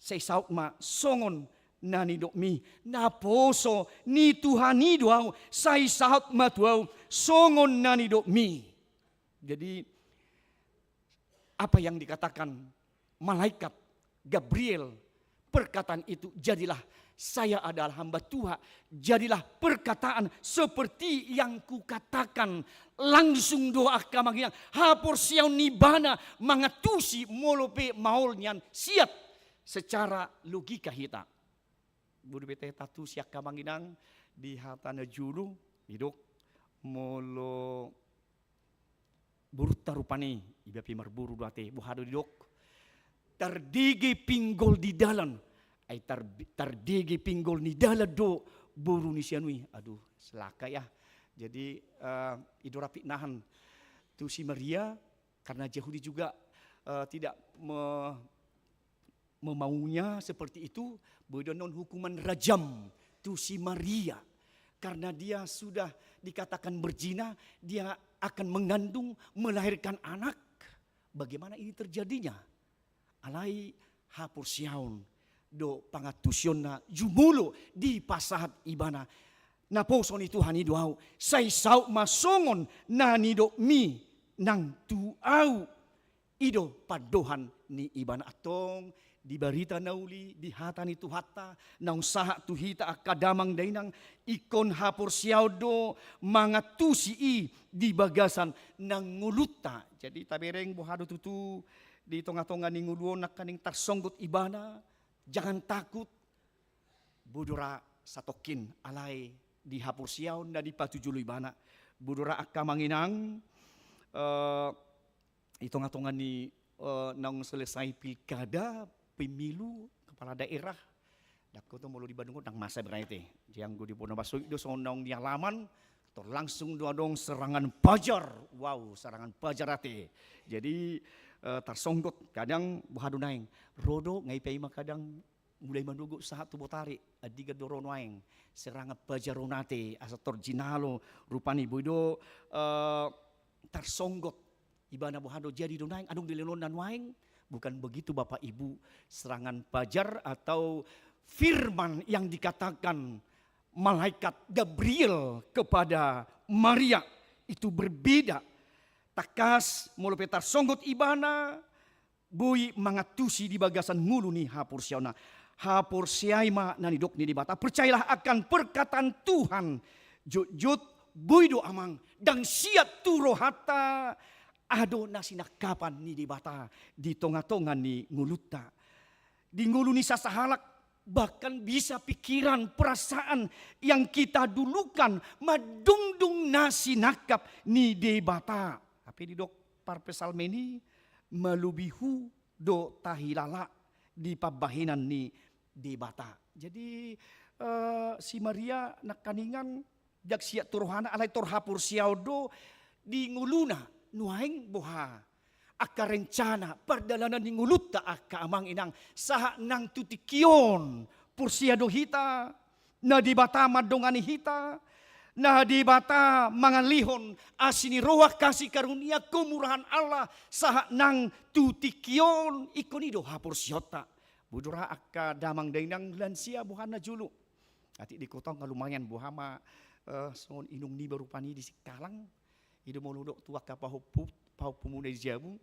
sai saut ma songon na nidokmi, naposo ni Tuhan i do ahu, sai saut ma tu ahu songon na nidokmi. Jadi, apa yang dikatakan malaikat Gabriel, perkataan itu, "Jadilah, saya adalah hamba Tuhan, jadilah perkataan seperti yang kukatakan." Langsung do angka amang inang haporseaon ni ibana mangantusi, molo pe maol nian siat secara logika hita. Boi do be taantusi angka amang inang di hata na jolo, didok molo borunta rupani, iba pe marboru do ate, boha do didok? Tardege pinggol di dalan. Ai tar-, tardege pinggol ni dalan do boru ni si anu i. Aduh, selaka ya. Jadi, eh, i do ra pitnahan tu si Maria, karena Yahudi juga, eh, tidak me-, memaunya seperti itu, boi do annon hukuman rajam tu si Maria. Karena dia sudah dikatakan berzina, dia akan mengandung, melahirkan anak. Bagaimana ini terjadinya? Alai haporseaon do pangantusionna, jumolo dipasahat ibana. naposo ni Tuhan i do ahu, sai saut ma songon na nidokmi nang tu ahu. I do pandohan ni ibana. Antong di barita na uli, di hata ni Tuhanta naung sahat tu hita angka damang dainang, ingkon haporseaon do mangantusi i di bagasan nang ngolunta. Jadi tabereng boha do tutu di tongatonga ni ngolu on nangkaning tarsonggot ibana, jangan takut, boi do ra satongkin alai di haporseaon na dipatujolo ibana. Boi do ra angka amang inang, eh, di tongatonga ni, eh, naung selesai pilkada, pemilu kepala daerah. Dang hoto molo di Bandung on dang masa berarti. Jadi anggo di Ponobaso i do songon naung di alaman, tor langsung do adong serangan pajar. Wow, serangan pajar ate. Jadi, eh, tarsonggot kadang boha do naeng. Ro do nga i pe ima kadang mulai manogot sahat tu botari, andigan do ro nuaeng serangan pajar on ate, asa tor jinalo rupani boi do, eh, tarsonggot ibana boha do jadi do naeng adong dilehonna nuaeng. Bukan begitu Bapak Ibu, serangan pajar atau firman yang dikatakan malaikat Gabriel kepada Maria itu berbeda. Tangkas molo pe tarsonggot ibana, boi mangantusi di bagasan ngolu ni haporseaonna. Haporseai ma na nidok ni Debata. Percayalah akan perkataan Tuhan. Jotjot boi do amang, dang siat tu rohanta, adong na sinangkapan ni Debata di tongatonga ni ngolunta. Di ngolu ni sasahalak, bahkan bisa pikiran, perasaan yang kita dulukan mandungdung na sinangkap ni Debata. Hape didok parpsalmen i, malobi Ho do tahilala di pambahenan ni Debata. Jadi, eh, si Maria nangkaningan dang siat tu rohana alai tor haporseaon do di ngoluna nuaeng boha angka rencana pardalanan ni ngolunta angka amang inang sahat nang tu tingki on. Porsea do hita na Debata mandongani hita, na Debata mangalehon asi ni roha, kasih karunia, kemurahan Allah sahat nang tu tingki on. Ingkon i do haporseaonta. Boi do ra angka damang dainang lansia boha na jolo. Atik di kota nga lumayan boha ma, eh, songon inong niba rupani di Singkalang. I do molo didok tu angka pahompu, pahompumuna di jabu.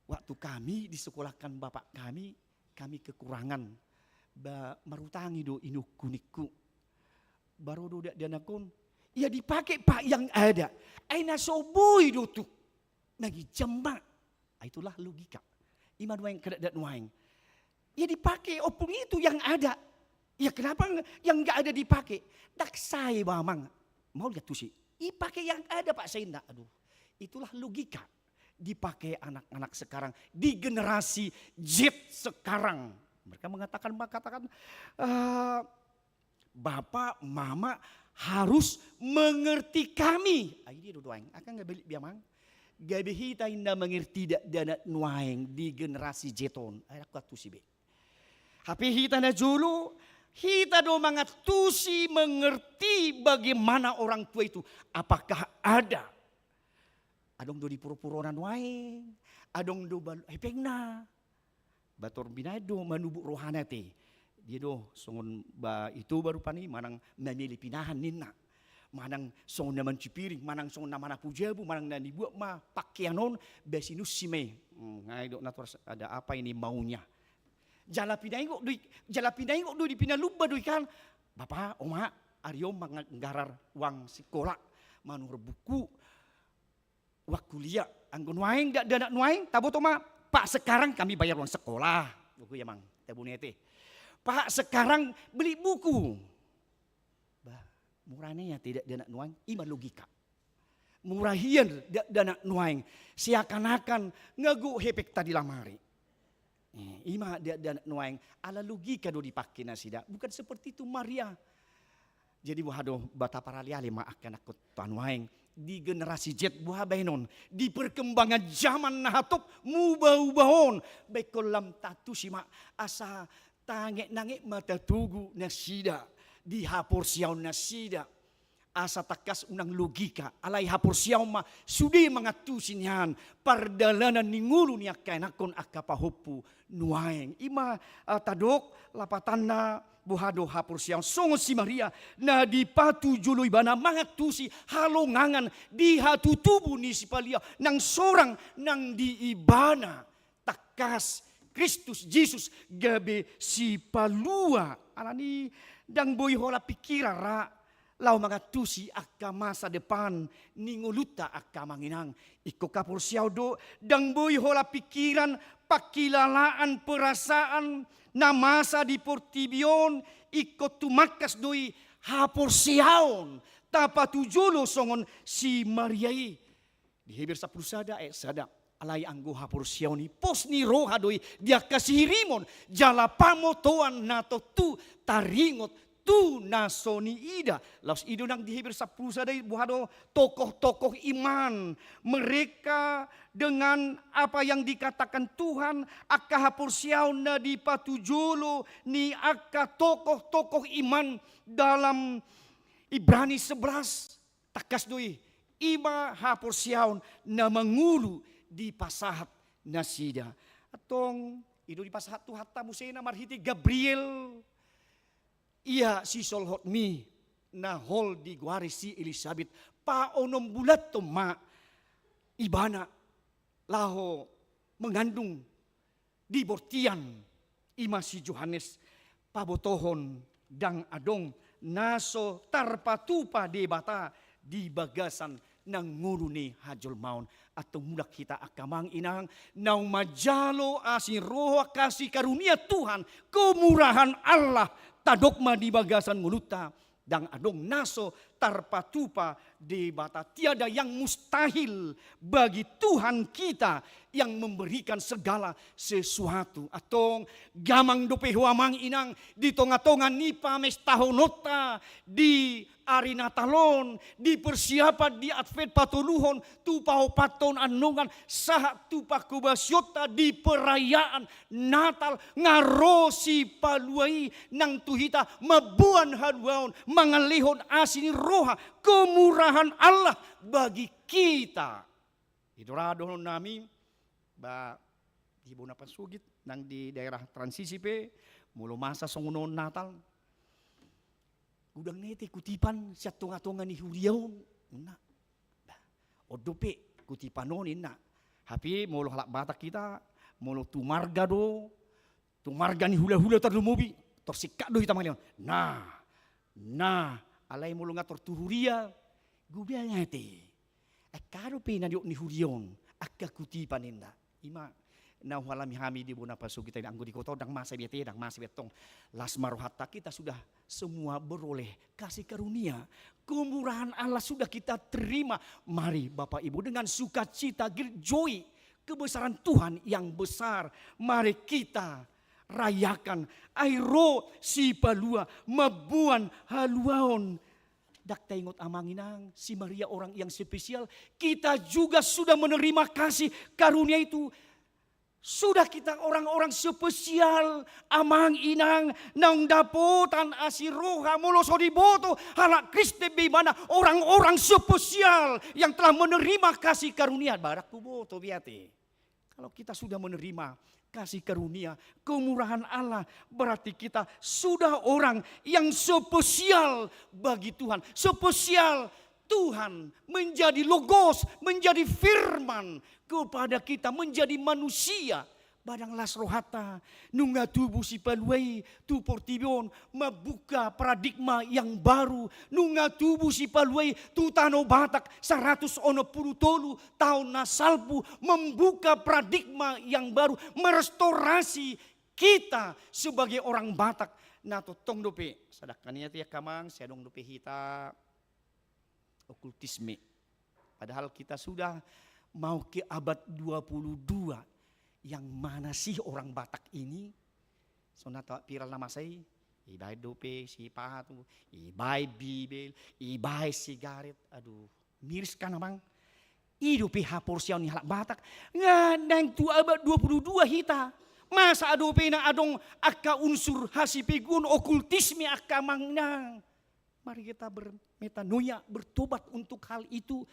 Waktu kami disekolahkan bapak kami, kami kekurangan. Ba, marutangi do inongku ningku. Ba ro do dakdanak on, ya dipake pak yang ada. Ai na so boi do tuk. Na ginjang ma. Ah, itulah logika. Ima nuaeng angka dakdanak nuaeng. Ya dipake ompung itu yang ada. Ya kenapa yang nggak ada dipake? Dang sae ba amang. Mau lihat tusi. Ipake yang ada pak, sainna. Aduh. Itulah logika. Dipake anak-anak sekarang di generasi Z sekarang. Mereka mengatakan, mengatakan, eh, Bapak, mama harus mengerti kami. Ai dia do nuaeng, angka nga balik be amang. Gabe hita inna mengerti dakdanak nuaeng di generasi Z on. Ai dang huantusi be. Hape hita na jolo, hita do mangantusi, mengerti bagaimana orang tua itu. Apakah ada? Adong do di puropurona nuaeng, adong do bal-, hepengna. Ba tor binaen do manubuk rohana te. Dia do songon ba ito ba rupani manang mamele pinahan ninna. Manang songon na mancuci piring, manang songon na manapu jabu, manang na nibuat ma pakean on, ba sinunsi ma i. Hmm, nga i do na tor ada apa ini maunya. Jala pinaingot do i, jala pinaingot do di pinalumba do i kan. Bapa, oma, ari on manggarar uang sikola, manukar buku, uang kuliah. Anggo nuaeng dakdanak nuaeng, taboto ma, Pak, sekarang kami bayar uang sekolah. Buku ya mang, tabo ni ate. Pak, sekarang beli buku. Bah, mura ni ate dakdanak nuaeng, ima logika. Mura hian dakdanak nuaeng, seakan-akan nga gok hepengta di lamari. Eh, ima dakdanak nuaeng, ala logika do dipake nasida. Bukan seperti itu Maria. Jadi boha do, ba taparaleale ma angka anakkon ta nuaeng di generasi Z, boha baenon di perkembangan zaman na hatop muba-uba on. Baenon lam tantu si ma asa tanget-nanget ma tatogu nasida di haporseaon nasida. Asa tangkas unang logika, alai haporseaon ma sude mangantusi nian pardalanan ni ngolu ni angka anakkon angka pahompu nuaeng. Ima, ah, tadok lapatanna Boha do haporseaon songon si Maria na dipatujolo ibana mangantusi halongangan di hatutubu ni Sipaluaon nang sorang nang di ibana. Tangkas Kristus Jesus gabe Sipalua. Alani ndang boi holan pingkiran ra laho mangantusi angka masa depan ni ngolunta angka amang inang. Ingkon haporseaon do, ndang boi holan pingkiran, pangkilalaan, perasaan na masa di portibi on, ingkon tumangkas do i haporseaon tapatujolo songon si Maria i. Di Heber sampulu sada ayat sada. Alai anggo haporseaon i pos ni roha do i di angka sihirimon jala pamotoan na tontu taringot tu na so niida. Laos i do nang di Heber sampulu sada i, boha do tokoh-tokoh iman. Mereka dengan apa yang dikatakan Tuhan, angka haporseaon na dipatujolo ni angka tokoh-tokoh iman dalam Ibrani sebelas. Tangkas do i, i ma haporseaon na mangolu dipasahat nasida. Antong, i do dipasahat Tuhanta muse na marhite Gabriel. Ia sisolhotmi na hol digoari si Elisabet, paonom bulan ton ma ibana laho mangandung di bortian, i ma si Johannes. Pabotohon ndang adong na so tarpatupa Debata di bagasan na ngolu ni hajolmaon. Antong mulak hita angka amang inang, naung manjalo asi roha, kasih karunia Tuhan, kemurahan Allah, tadok ma di bagasan ngolunta. Ndang adong na so tarpatupa Debata, tiada yang mustahil bagi Tuhan kita yang memberikan segala sesuatu. Antong, gamang dope ho amang inang di tonga-tonga ni pamestahononta di ari Natal on, di persiapan di Advent patoluhon, tu paopathon annon, sahat tu pangkobasionta di perayaan Natal, nga ro Sipalua i nang tu hita mamboan haluaon, mangalehon asi ni roha, kemurahan Allah bagi kita. I do ra dohononnami, ba di bona pansugit, nang di daerah transisi pe, molo masa songon on Natal, godang na hita kutipan sian tonga-tonga ni huria on, ninna. Bah, on dope kutipan on, ninna. Hape molo halak Batak hita, molo tu marga do, tu marga ni hula-hula tarlumobi, tor singkat do hita mangalehon. Nah, nah, alai molo nga tor tu huria, godang ate. Angka dope na nidok ni huria on, angka kutipan, ninna. I ma na hualami hami di bona pansugit i, anggo di kota on ndang masa be ate, ndang masa be antong. Las ma rohanta, kita sudah semua beroleh kasih karunia, kemurahan Allah sudah kita terima. Mari Bapak Ibu dengan sukacita, great joy, kebesaran Tuhan yang besar, mari kita rayakan. Ai ro Sipalua mamboan haluaon. Ndang taingot amang inang, si Maria orang yang spesial. Kita juga sudah menerima kasih karunia itu. Sudah kita orang-orang spesial, amang inang, naung dapotan asi roha. Molo so diboto halak Kristen be ibana orang-orang spesial yang telah menerima kasih karunia, ba ndang huboto be ate. Kalau kita sudah menerima kasih karunia, kemurahan Allah, berarti kita sudah orang yang spesial bagi Tuhan. Spesial, Tuhan menjadi Logos, menjadi Firman kepada kita, menjadi manusia. Ba ndang las rohanta, nunga tubu Sipalua i tu portibi on, membuka paradigma yang baru. Nunga tubu Sipalua i tu tano Batak saratus onom pulu tolu taon na salpu, membuka paradigma yang baru, merestorasi kita sebagai orang Batak. Na tongtong dope, sadangkan i ate angka amang, sai adong dope hita okultisme. Padahal kita sudah mau ke abad dua puluh dua. Yang mana sih orang Batak ini? Songon na tahu viral na masa i, ibaen dope sipatu, ibaen Bibel, ibaen sigaret. Aduh, miris kan, amang? I dope haporseaon ni halak Batak. Nga naeng tu abad dua puluh dua hita. Masa dope na adong angka unsur hasipeguon, okultisme, angka amang inang? Mari kita bermetanoia, bertobat untuk hal itu.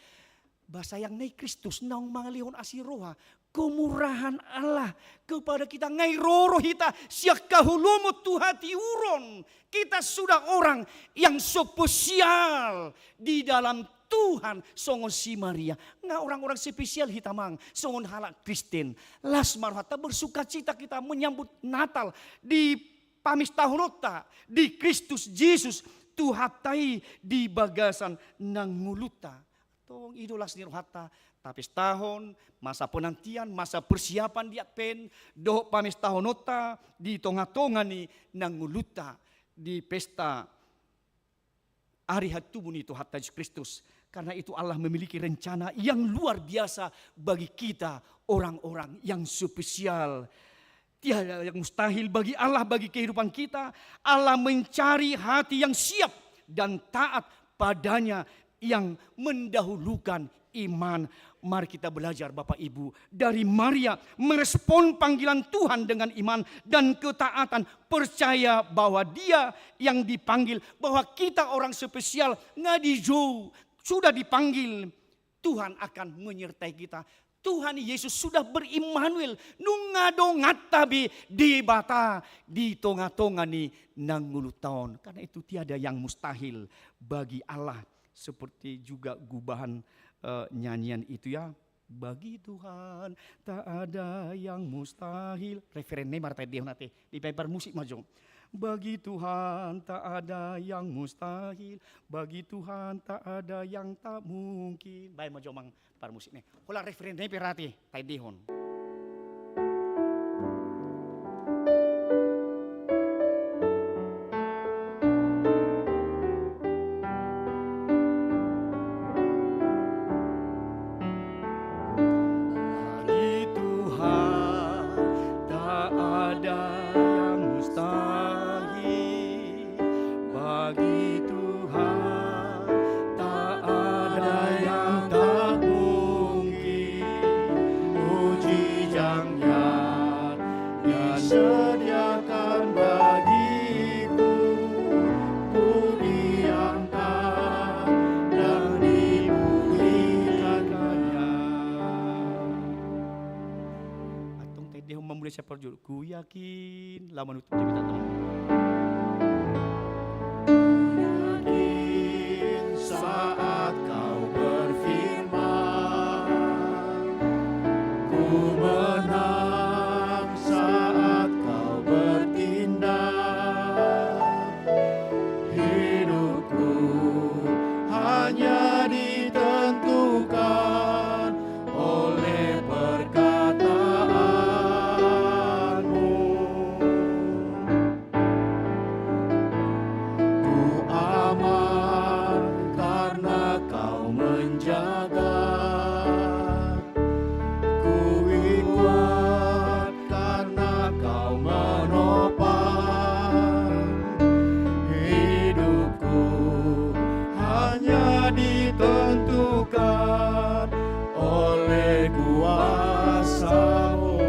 Ba sayangna i Kristus naung mangalehon asi roha, kemurahan Allah kepada kita, nga i roro hita sian haholomon tu hatiuron. Kita sudah orang yang spesial di dalam Tuhan, songon si Maria. Nga orang-orang spesial hita, amang, songon halak Kristen. Las ma rohanta, bersukacita kita menyambut Natal di pamestahononta di Kristus Jesus, Tuhanta i di bagasan nang ngolunta. Tong i do las ni rohanta, tapestahon, masa penantian, masa persiapan di Advent, dohot pamestahononta di tonga-tonga ni nang ngolunta di pesta ari hatubu ni Tuhanta Jesus Kristus. Karena itu Allah memiliki rencana yang luar biasa bagi kita, orang-orang yang spesial. Tiada yang mustahil bagi Allah, bagi kehidupan kita. Allah mencari hati yang siap dan taat pada-Nya yang mendahulukan iman. Mari kita belajar, Bapak Ibu, dari Maria, merespon panggilan Tuhan dengan iman dan ketaatan, percaya bahwa dia yang dipanggil, bahwa kita orang spesial, nga dijou, sudah dipanggil, Tuhan akan menyertai kita. Tuhan Yesus sudah ber-Immanuel, nunga donganta be Debata di tonga-tonga ni nang ngolunta on. Karena itu tiada yang mustahil bagi Allah. Seperti juga gubahan, eh, nyanyian itu, ya. Bagi Tuhan tak ada yang mustahil. Referen na i ma ra taendehon ate. Dibaen parmusik ma jo. Bagi Tuhan tak ada yang mustahil. Bagi Tuhan tak ada yang tak mungkin. Baen ma jo, amang, parmusik na i. Holan referen na i pe ra ate taendehon. Bagi Tuhan tak ada yang mustahil. Bagi Tuhan tak ada yang tak mungkin. Mujizat-Nya disediakan bagiku, ku diangkat dan dipulihkan-Nya. Antong taendehon ma mulai sian parjolo. Ku yakin, laho manutup jamita on. Ku yakin saat Kau berfirman, ku menang saat Kau bertindak. Hidupku hanya ditentukan oleh perkataan-Mu. Ku aman karena Kau menjaga. Ku kuat karena Kau menopang. Hidupku hanya ditentukan oleh kuasa-Mu.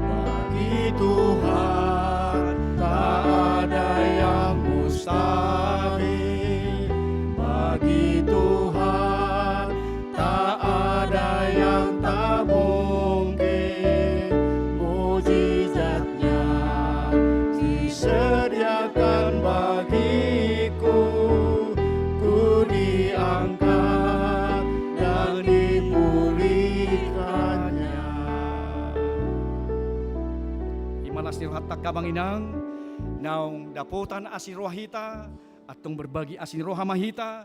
Bagi Tuhan tak ada yang mustahil. Bagi Tuhan tak ada yang tak mungkin. Mujizat-Nya disediakan bagiku, ku diangkat dan dipulihkan-Nya. I ma las ni rohanta, amang inang, naung dapotan asi ni roha hita, antong berbagi asi ni roha ma hita.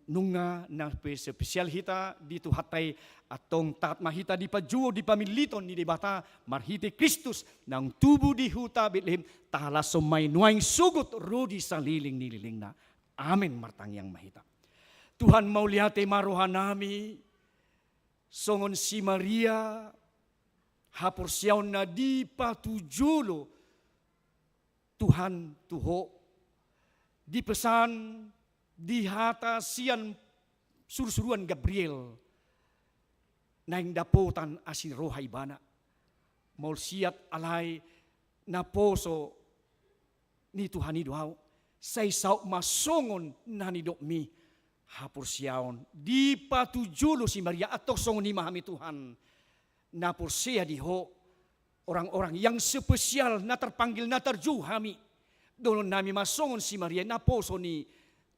Nunga na pe spesial hita di Tuhanta i, antong taat ma hita di panjou, di pamilliton ni Debata marhite Kristus naung tubu di huta Betlehem, tahalashon ma i nuaeng sogot ro di saleleng ni lelengna. Amen. Martangiang ma hita. Tuhan, mauliate ma rohanami, songon si Maria, haporseaonna dipatujolo Tuhan tu ho, dipesan, dihata sian surusuruan Gabriel, naeng dapotan asi ni roha ibana. Maol siat alai naposo ni Tuhan i do ahu, sai saut ma songon na nidokmi. haporseaon, dipatujolo si Maria, antong songon i ma hami Tuhan, na porsea di Ho, orang-orang yang spesial, na terpanggil, na tarjou hami. Dohonon nami ma songon si Maria, naposo ni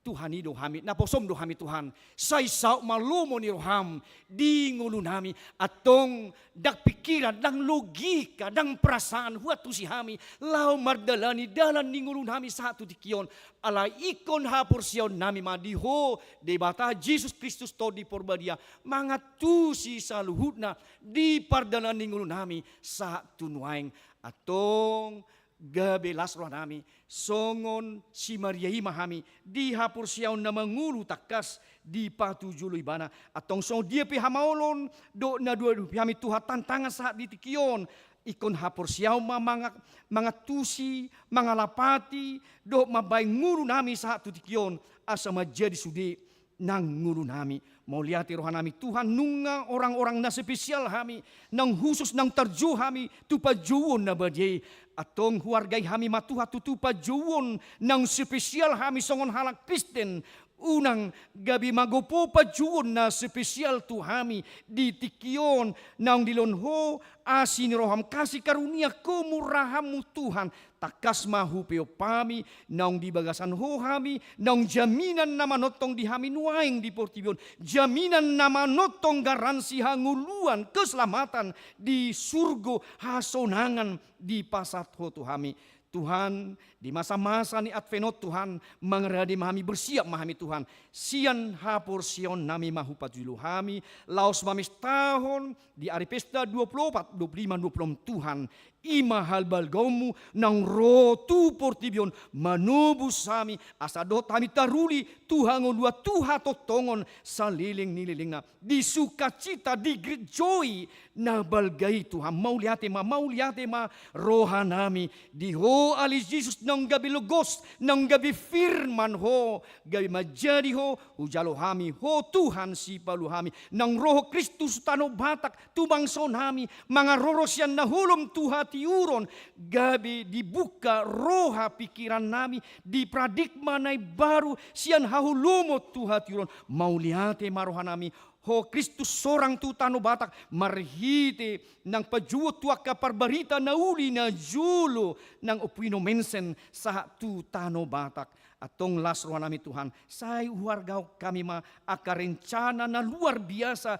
Tuhan i do hami, naposom do hami Tuhan. Sai saut ma lomo ni roham di ngolu nami, antong ndang pikiran, ndang logika, ndang perasaan huantusi hami laho mardalani dalan ni ngolu nami sahat tu tingki on. Alai ingkon haporseaon nami ma di Ho, Debata Jesus Kristus Tondi Porbadia, mangantusi saluhutna di pardalanan ni ngolu nami sahat tu nuaeng. Antong gabe las roha nami, songon si Maria i ma hami, di haporseaon na mangolu tangkas dipatujolo Ibana. Antong songon dia pe hamaolon dohot na dohonon ni hami Tuhan tantangan sahat di tingki on, ingkon haporseaon ma manga-, mangantusi, mangalapati, dohot mambahen ngolu nami sahat tu tingki on, asa manjadi sude nang ngolu nami. Mauliate roha nami Tuhan, nunga orang-orang na spesial hami, naung husus, naung tarjou hami tu panjouon na badia i. Antong huargai hami ma Tuhan tutu panjouon naung spesial hami songon halak Kristen. Unang gabe magopo panjouon na spesial tu hami di tingki on, naung dilehon Ho asi ni roham, kasih karunia kemurahanmu Tuhan, tangkas ma hupeop hami, naung di bagasan Ho hami, naung jaminan na manongtong di hami nuaeng di portibi on, jaminan na manongtong garansi hangoluan, keselamatan di surgo, hasonangan dipasahat Ho tu hami. Tuhan, di masa-masa ni Advent on Tuhan, mangarade ma hami, bersiap ma hami Tuhan. Sian haporseaon nami ma hupatujolo hami, laos mamestahon di ari pesta dua pulu opat, dua pulu lima, dua pulu onom Tuhan, i ma halualuanmu naung ro tu portibi on manobus hami, asa dohot hami taruli tu hangoluan, tu hatongtongon saleleng ni lelengna, di sukacita, di great joy na balga i Tuhan. Mauliate ma, mauliate ma roha nami di Ho ale Jesus, naung gabe Logos, naung gabe Firman Ho, gabe manjadi Ho, hujalo hami Ho Tuhan sipalua hami, naung ro Ho Kristus tu tano Batak, tu bangso nami, mangaroro sian na holom tu hatiuron, gabe dibuka roha pikiran nami, di paradigma na imbaru sian haholomon tu hatiuron. Mauliate ma roha nami, Ho Kristus sorang tu tano Batak, marhite nang panjouon tu angka parbarita na uli na jolo, nang Ompuino Mencen sahat tu tano Batak. Antong las roha nami Tuhan, sai huargahon hami ma angka rencana na luar biasa,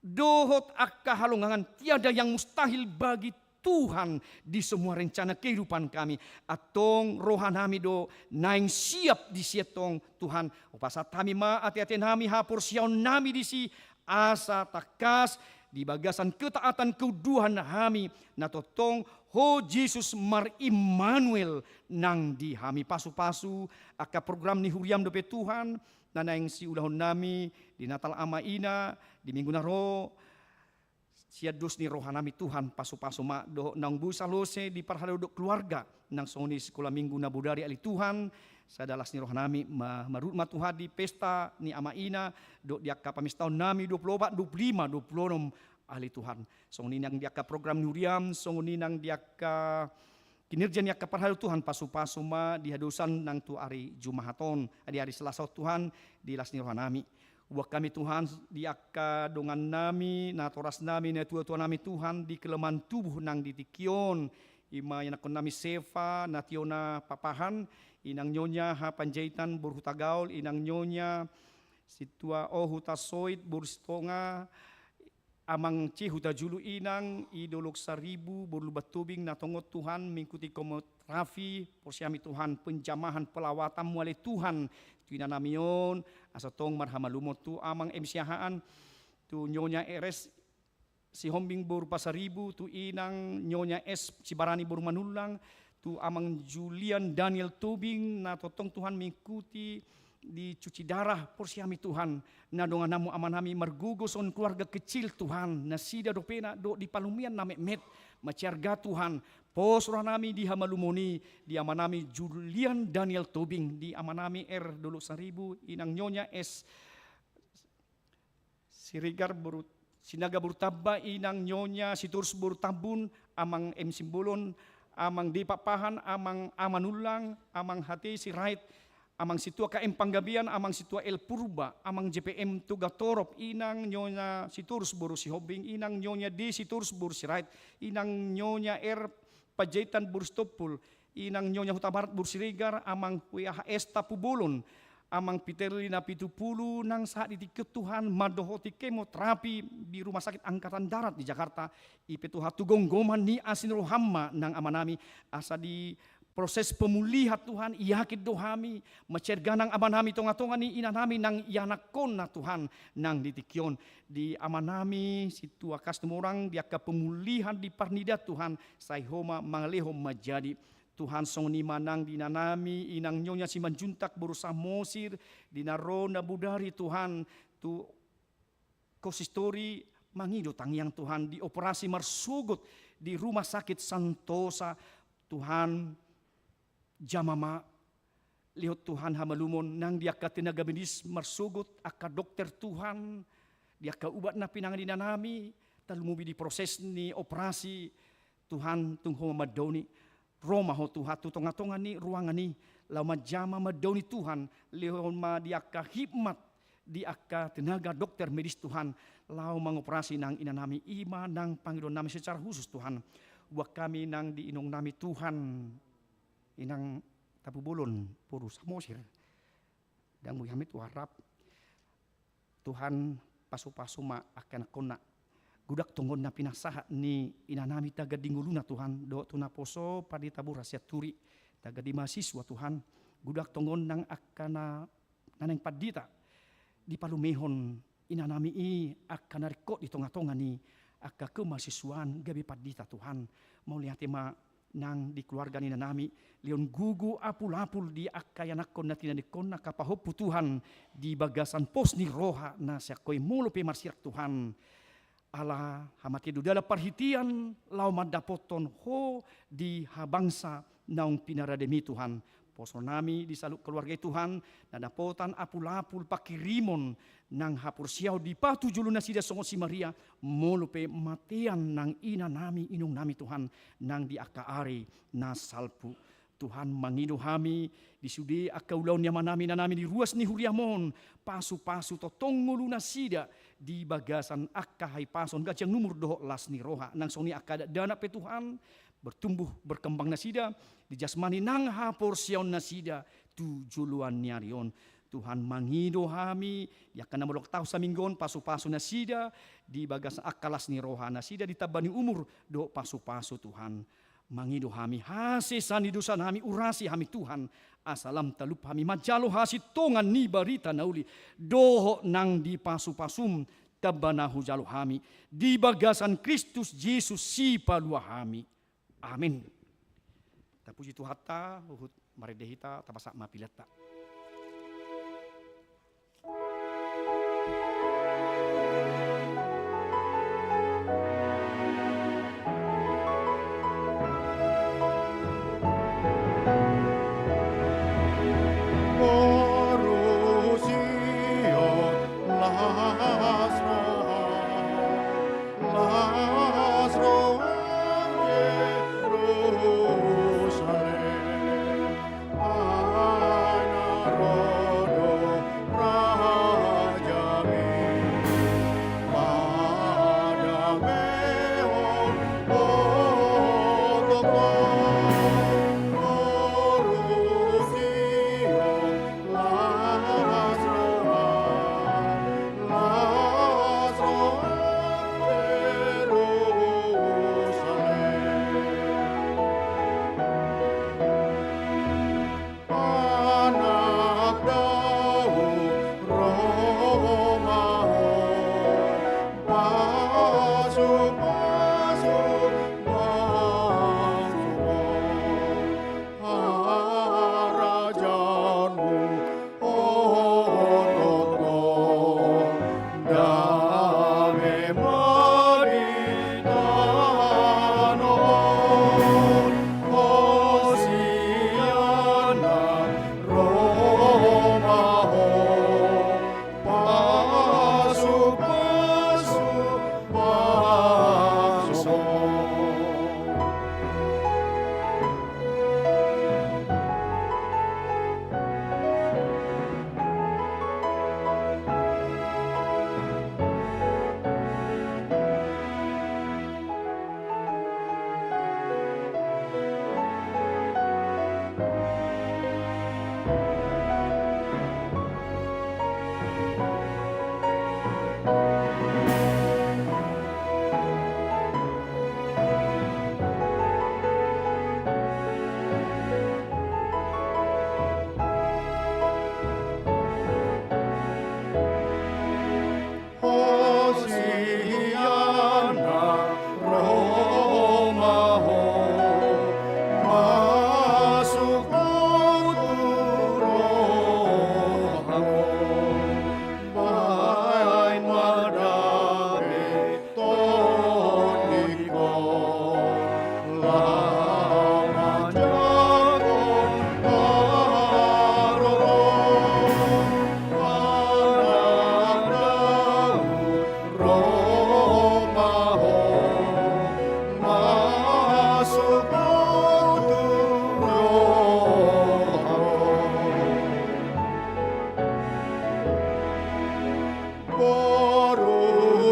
dohot angka halongangan, tiada yang mustahil bagi Tuhan di semua rencana kehidupan kami. Antong roha nami do naeng siap di sian Ho Tuhan. Hupasahat hami ma ate-ate nami, haporseaon nami disi, asa tangkas di bagasan ketaatan keuduhan hami, na tongtong Ho Jesus mar-Immanuel nang di hami. Pasu-pasu angka program ni huriam dope Tuhan, na naeng siulahon nami di Natal Ama Ina, di minggu na ro, sian dos ni roha nami Tuhan, pasu-pasu ma dohot naung boi salose diparhalado dohot keluarga, nang songon i sikola minggu na bodari ale Tuhan, sada las ni roha nami, ma-, marut ma Tuhan di pesta ni Ama Ina, dohot di angka pamestaon nami dua pulu opat, dua pulu lima, dua pulu onom ale Tuhan. Songon i nang di angka program ni huriam, songon i nang di angka kinerja ni angka parhalado Tuhan, pasu-pasu ma di hadosan nang tu ari Jumahat on, di ari Selasa on Tuhan, di las ni roha nami. Buat hami Tuhan, di angka dongan nami, natoras nami, natua-tua nami Tuhan, di kelemahan tubuh nang di tingki on. I ma ianakkon nami Seva, na tio na papahan, inang Nyonya H. Panjaitan boru Hutagaol, inang Nyonya Situa O Hutasoit boru Sitonga, Amang C Hutajulu, inang i Dolok Saribu boru Lumban Tobing, na tongon Tuhan mengikuti kemoterapi, porsea hami Tuhan penjamahan pelawatanmu ale Tuhan tu ina nami on, asa tong marhamalumon tu Amang M Siahaan, tu Nyonya R S Sihombing boru Pasaribu, tu inang Nyonya S Sibarani boru Manullang, tu Amang Julian Daniel Tobing, na tongtong Tuhan mengikuti di cuci darah, porsea hami Tuhan, na dongananmu ama nami margogo songon keluarga kecil Tuhan, nasida dope na dohot di panumian na metmet, mansai arga Tuhan, pos roha nami di hamalumon i, di ama nami Julian Daniel Tobing, di ama nami R Dolok Saribu, inang Nyonya S Siregar boru, Sinaga boru Tamba, inang Nyonya Sitorus boru Tambun, Amang M Simbolon, Amang D Pakpahan, Amang A Manullang, Amang H T Sirait, Amang Sintua K M Panggabean, Amang Sintua L Purba, Amang J P M Togatorop, Inang Nyonya Sitorus boru Sihombing, Inang Nyonya D Sitorus boru Sirait, Inang Nyonya R Panjaitan boru Sitompul, Inang Nyonya Hutabarat boru Siregar, Amang W H S Tampubolon, Amang Piterli Napitupulu, nang sahat di tingki on Tuhan, mandohoti kemoterapi di Rumah Sakit Angkatan Darat di Jakarta, i pe Tuhan tu gomgoman ni asi ni roham ma nang amanami, asa di proses pemulihan Tuhan, yakin do hami, mansai erga nang amanami tongatonga ni inanami nang ianakhonna Tuhan, nang di tingki on, di amanami Sintua Kastumorang, di angka pemulihan di parnidaan Tuhan, sai Ho ma mangalehon manjadi. Tuhan, songon i ma nang di inanami, Inang Nyonya Simanjuntak boru Samosir, di na ro na bodari Tuhan, tu konsistori mangido tangiang Tuhan, di operasi marsogot di Rumah Sakit Santosa, Tuhan, jama ma, lehon Tuhan hamalumon, nang di angka tenaga medis marsogot, angka dokter Tuhan, di angka ubat na pinangan ni inanami, tarlumobi di proses ni operasi, Tuhan, tung Ho ma mandaoni, ro ma Ho Tuhan tu tongatonga ni ruangan i, laho manjama mandaoni Tuhan, lehon ma di angka hikmat, di angka tenaga dokter medis Tuhan, laho mangoperasi nang inanami, i ma nang pangidoannami secara khusus Tuhan, buat hami nang di inongnami Tuhan, Inang Tampubolon boru Samosir, dang boi hami tu arrap, Tuhan, pasupasu ma angka ianakhonna. Godang tongon na pinasahat ni inanami tagan di ngoluna Tuhan, dohot tu naposo pandita boru Sianturi, tagan di mahasiswa Tuhan, godang tongon nang angka na naeng pandita, dipalumehon inanami i angka na ringkot di tongatonga ni angka kemahasiswaan gabe pandita Tuhan, mauliate ma nang di keluarga ni inanami, lehon gogo apulapul di angka ianakhon na tinadingkon, angka pahompu Tuhan, di bagasan pos ni roha na sian Ho i molo pe marsirak Tuhan. Ala hamatean do dalan parhitean, laho mandapothon Ho di habangsa naung pinarademi Tuhan. Poso nami di saluhut keluarga i Tuhan, na dapotan apulapul pangkirimon nang haporseaon dipatujolo nasida songon si Maria, molo pe matean nang inanami inongnami Tuhan, nang di angka ari na salpu. Tuhan, mangido hami, di sude angka ulaon ni amanami inanami di ruas ni huriam on, pasupasu tongtong ngolu nasida, di bagasan angka hahipason, ganjang ni umur dohot las ni roha, nang songon i angka dakdanak pe Tuhan, bertumbuh, berkembang nasida, di jasmani nang haporseaon nasida, tu joloan ni ari on. Tuhan, mangido hami, di angka na mardongan taon saminggu on, pasupasu nasida, di bagasan angka las ni roha nasida, ditamba ni umur, dohot pasupasu Tuhan. Mangido hami, hasesaan ni dosa nami, urasi hami Tuhan, asa lam talup hami, manjalo hasintongan ni barita na uli, dohot nang di pasupasum, tamba na hujalo hami, di bagasan Kristus Jesus Sipalua hami. Amin. Tapuji Tuhanta, huhut marende hita, tapasahat ma peleanta.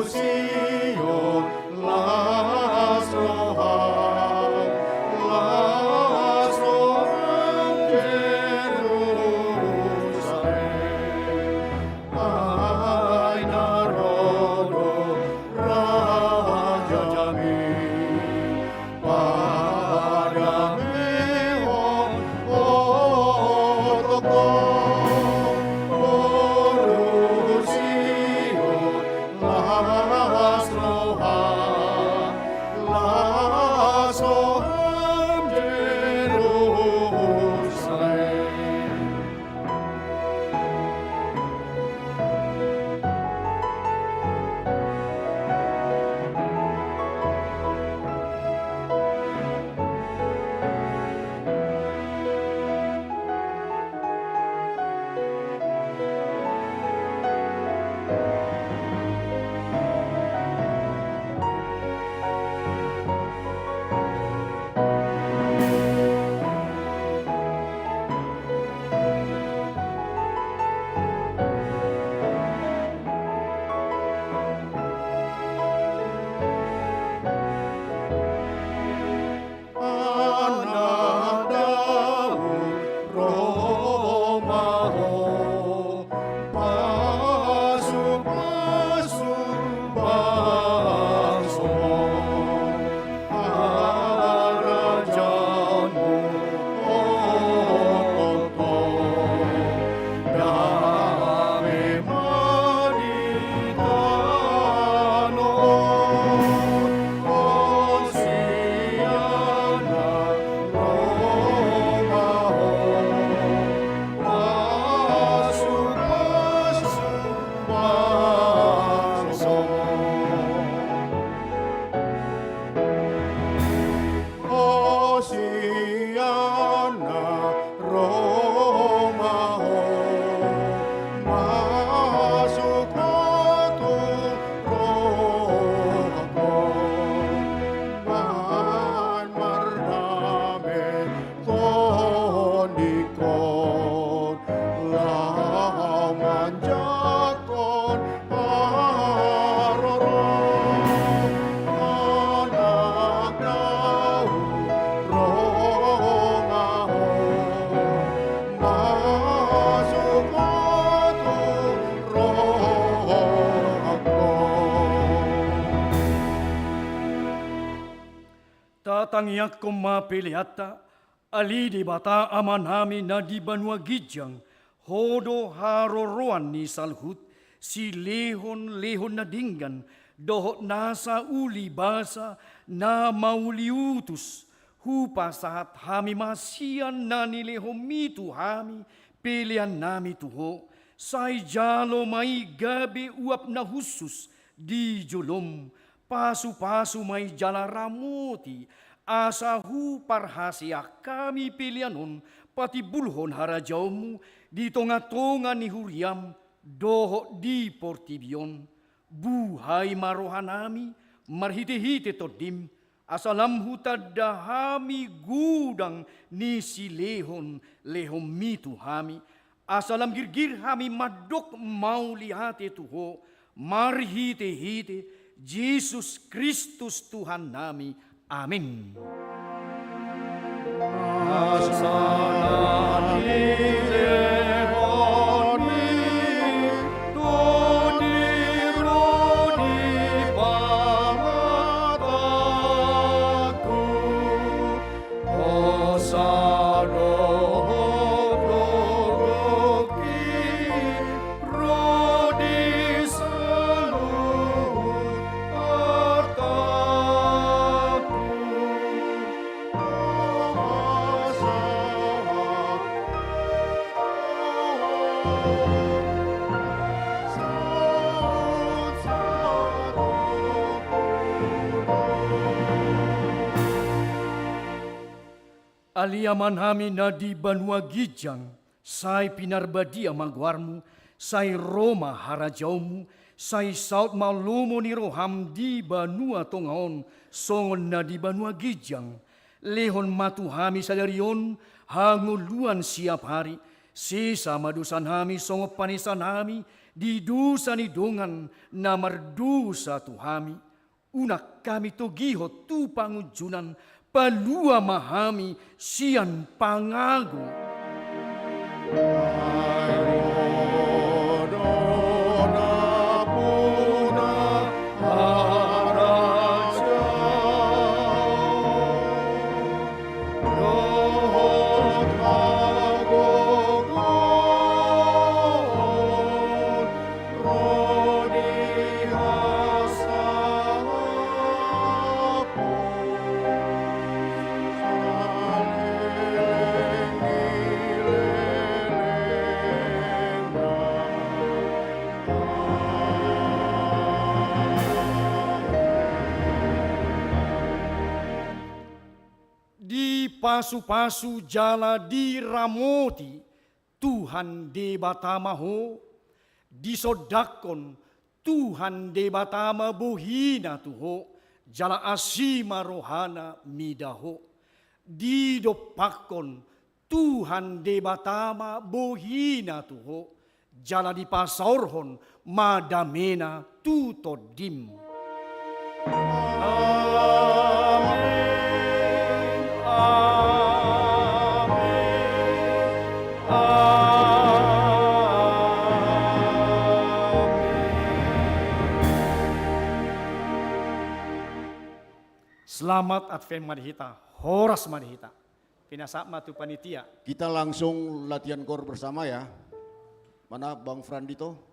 Sion, las roham, las roham Jerusalem. Ai na ro do rajami, padamehon otopot, boru Sion, las roham, las roham Jerusalem. Anak Daud, ro ma ho, pasu-pasu bangso, harajaonmu otopot, dame ma di tano on. Hosianna, ro ma ho, pasu-pasu bangso. Hosianna, ro ma ho, masuk ho tu rohangkon, bahen mardame tondingkon, laho manjangkon haroro. Anak Daud, ro ma ho, masuk ho tu rohangkon. Tatangiangkon ma peleanta. Ale Debata Amanami na di banua ginjang, Ho do haroroan ni saluhut, silehon-lehon na denggan dohot nasa uli basa na mauliutus. Hupasahat hami ma sian na nilehonMi tu hami peleannami tu Ho. Sai jalo ma i gabe uap na hushus di joloM. Pasu-pasu ma i jala ramoti, asa huparhaseang hami pelean on patimbulhon harajaonMu di tonga-tonga ni huriaM dohot di portibi on. Buhai ma rohanami marhite-hite TondiM, asa lam hutanda hami godang ni silehon-lehonMi tu hami, asa lam girgir hami mandok mauliate tu Ho, marhite-hite Jesus Kristus Tuhannami. Amen. Asa na nilehonMi TondiM di pamatangku, hosa dohot gogongki ro di saluhut artangku. Ale Amanami na di banua ginjang, sai pinarbadia ma goarMu, sai ro ma harajaonMu, sai saut ma lomo ni rohaM di banua tonga on songon na di banua ginjang. Lehon ma tu hami sadari on hangoluan siapari, sesa ma dosanami songon panesanami Di dosa ni dongan na mardosa tu hami, unang hami togihon tu pangunjunan, palua ma hami sian pangago. Dipasupasu jala diramoti Tuhan Debata ma ho, disondangkon Tuhan Debata ma bohina tu ho, jala asi ma rohana mida ho. Didompakkon Tuhan Debata ma bohina tu ho, jala dipasaorhon ma damena tu tondim. Amen, amen, amen. Selamat Advent ma di hita, horas ma di hita. Pinasahat ma tu panitia. Kita langsung latihan koor bersama ya. Mana Bang Frandito?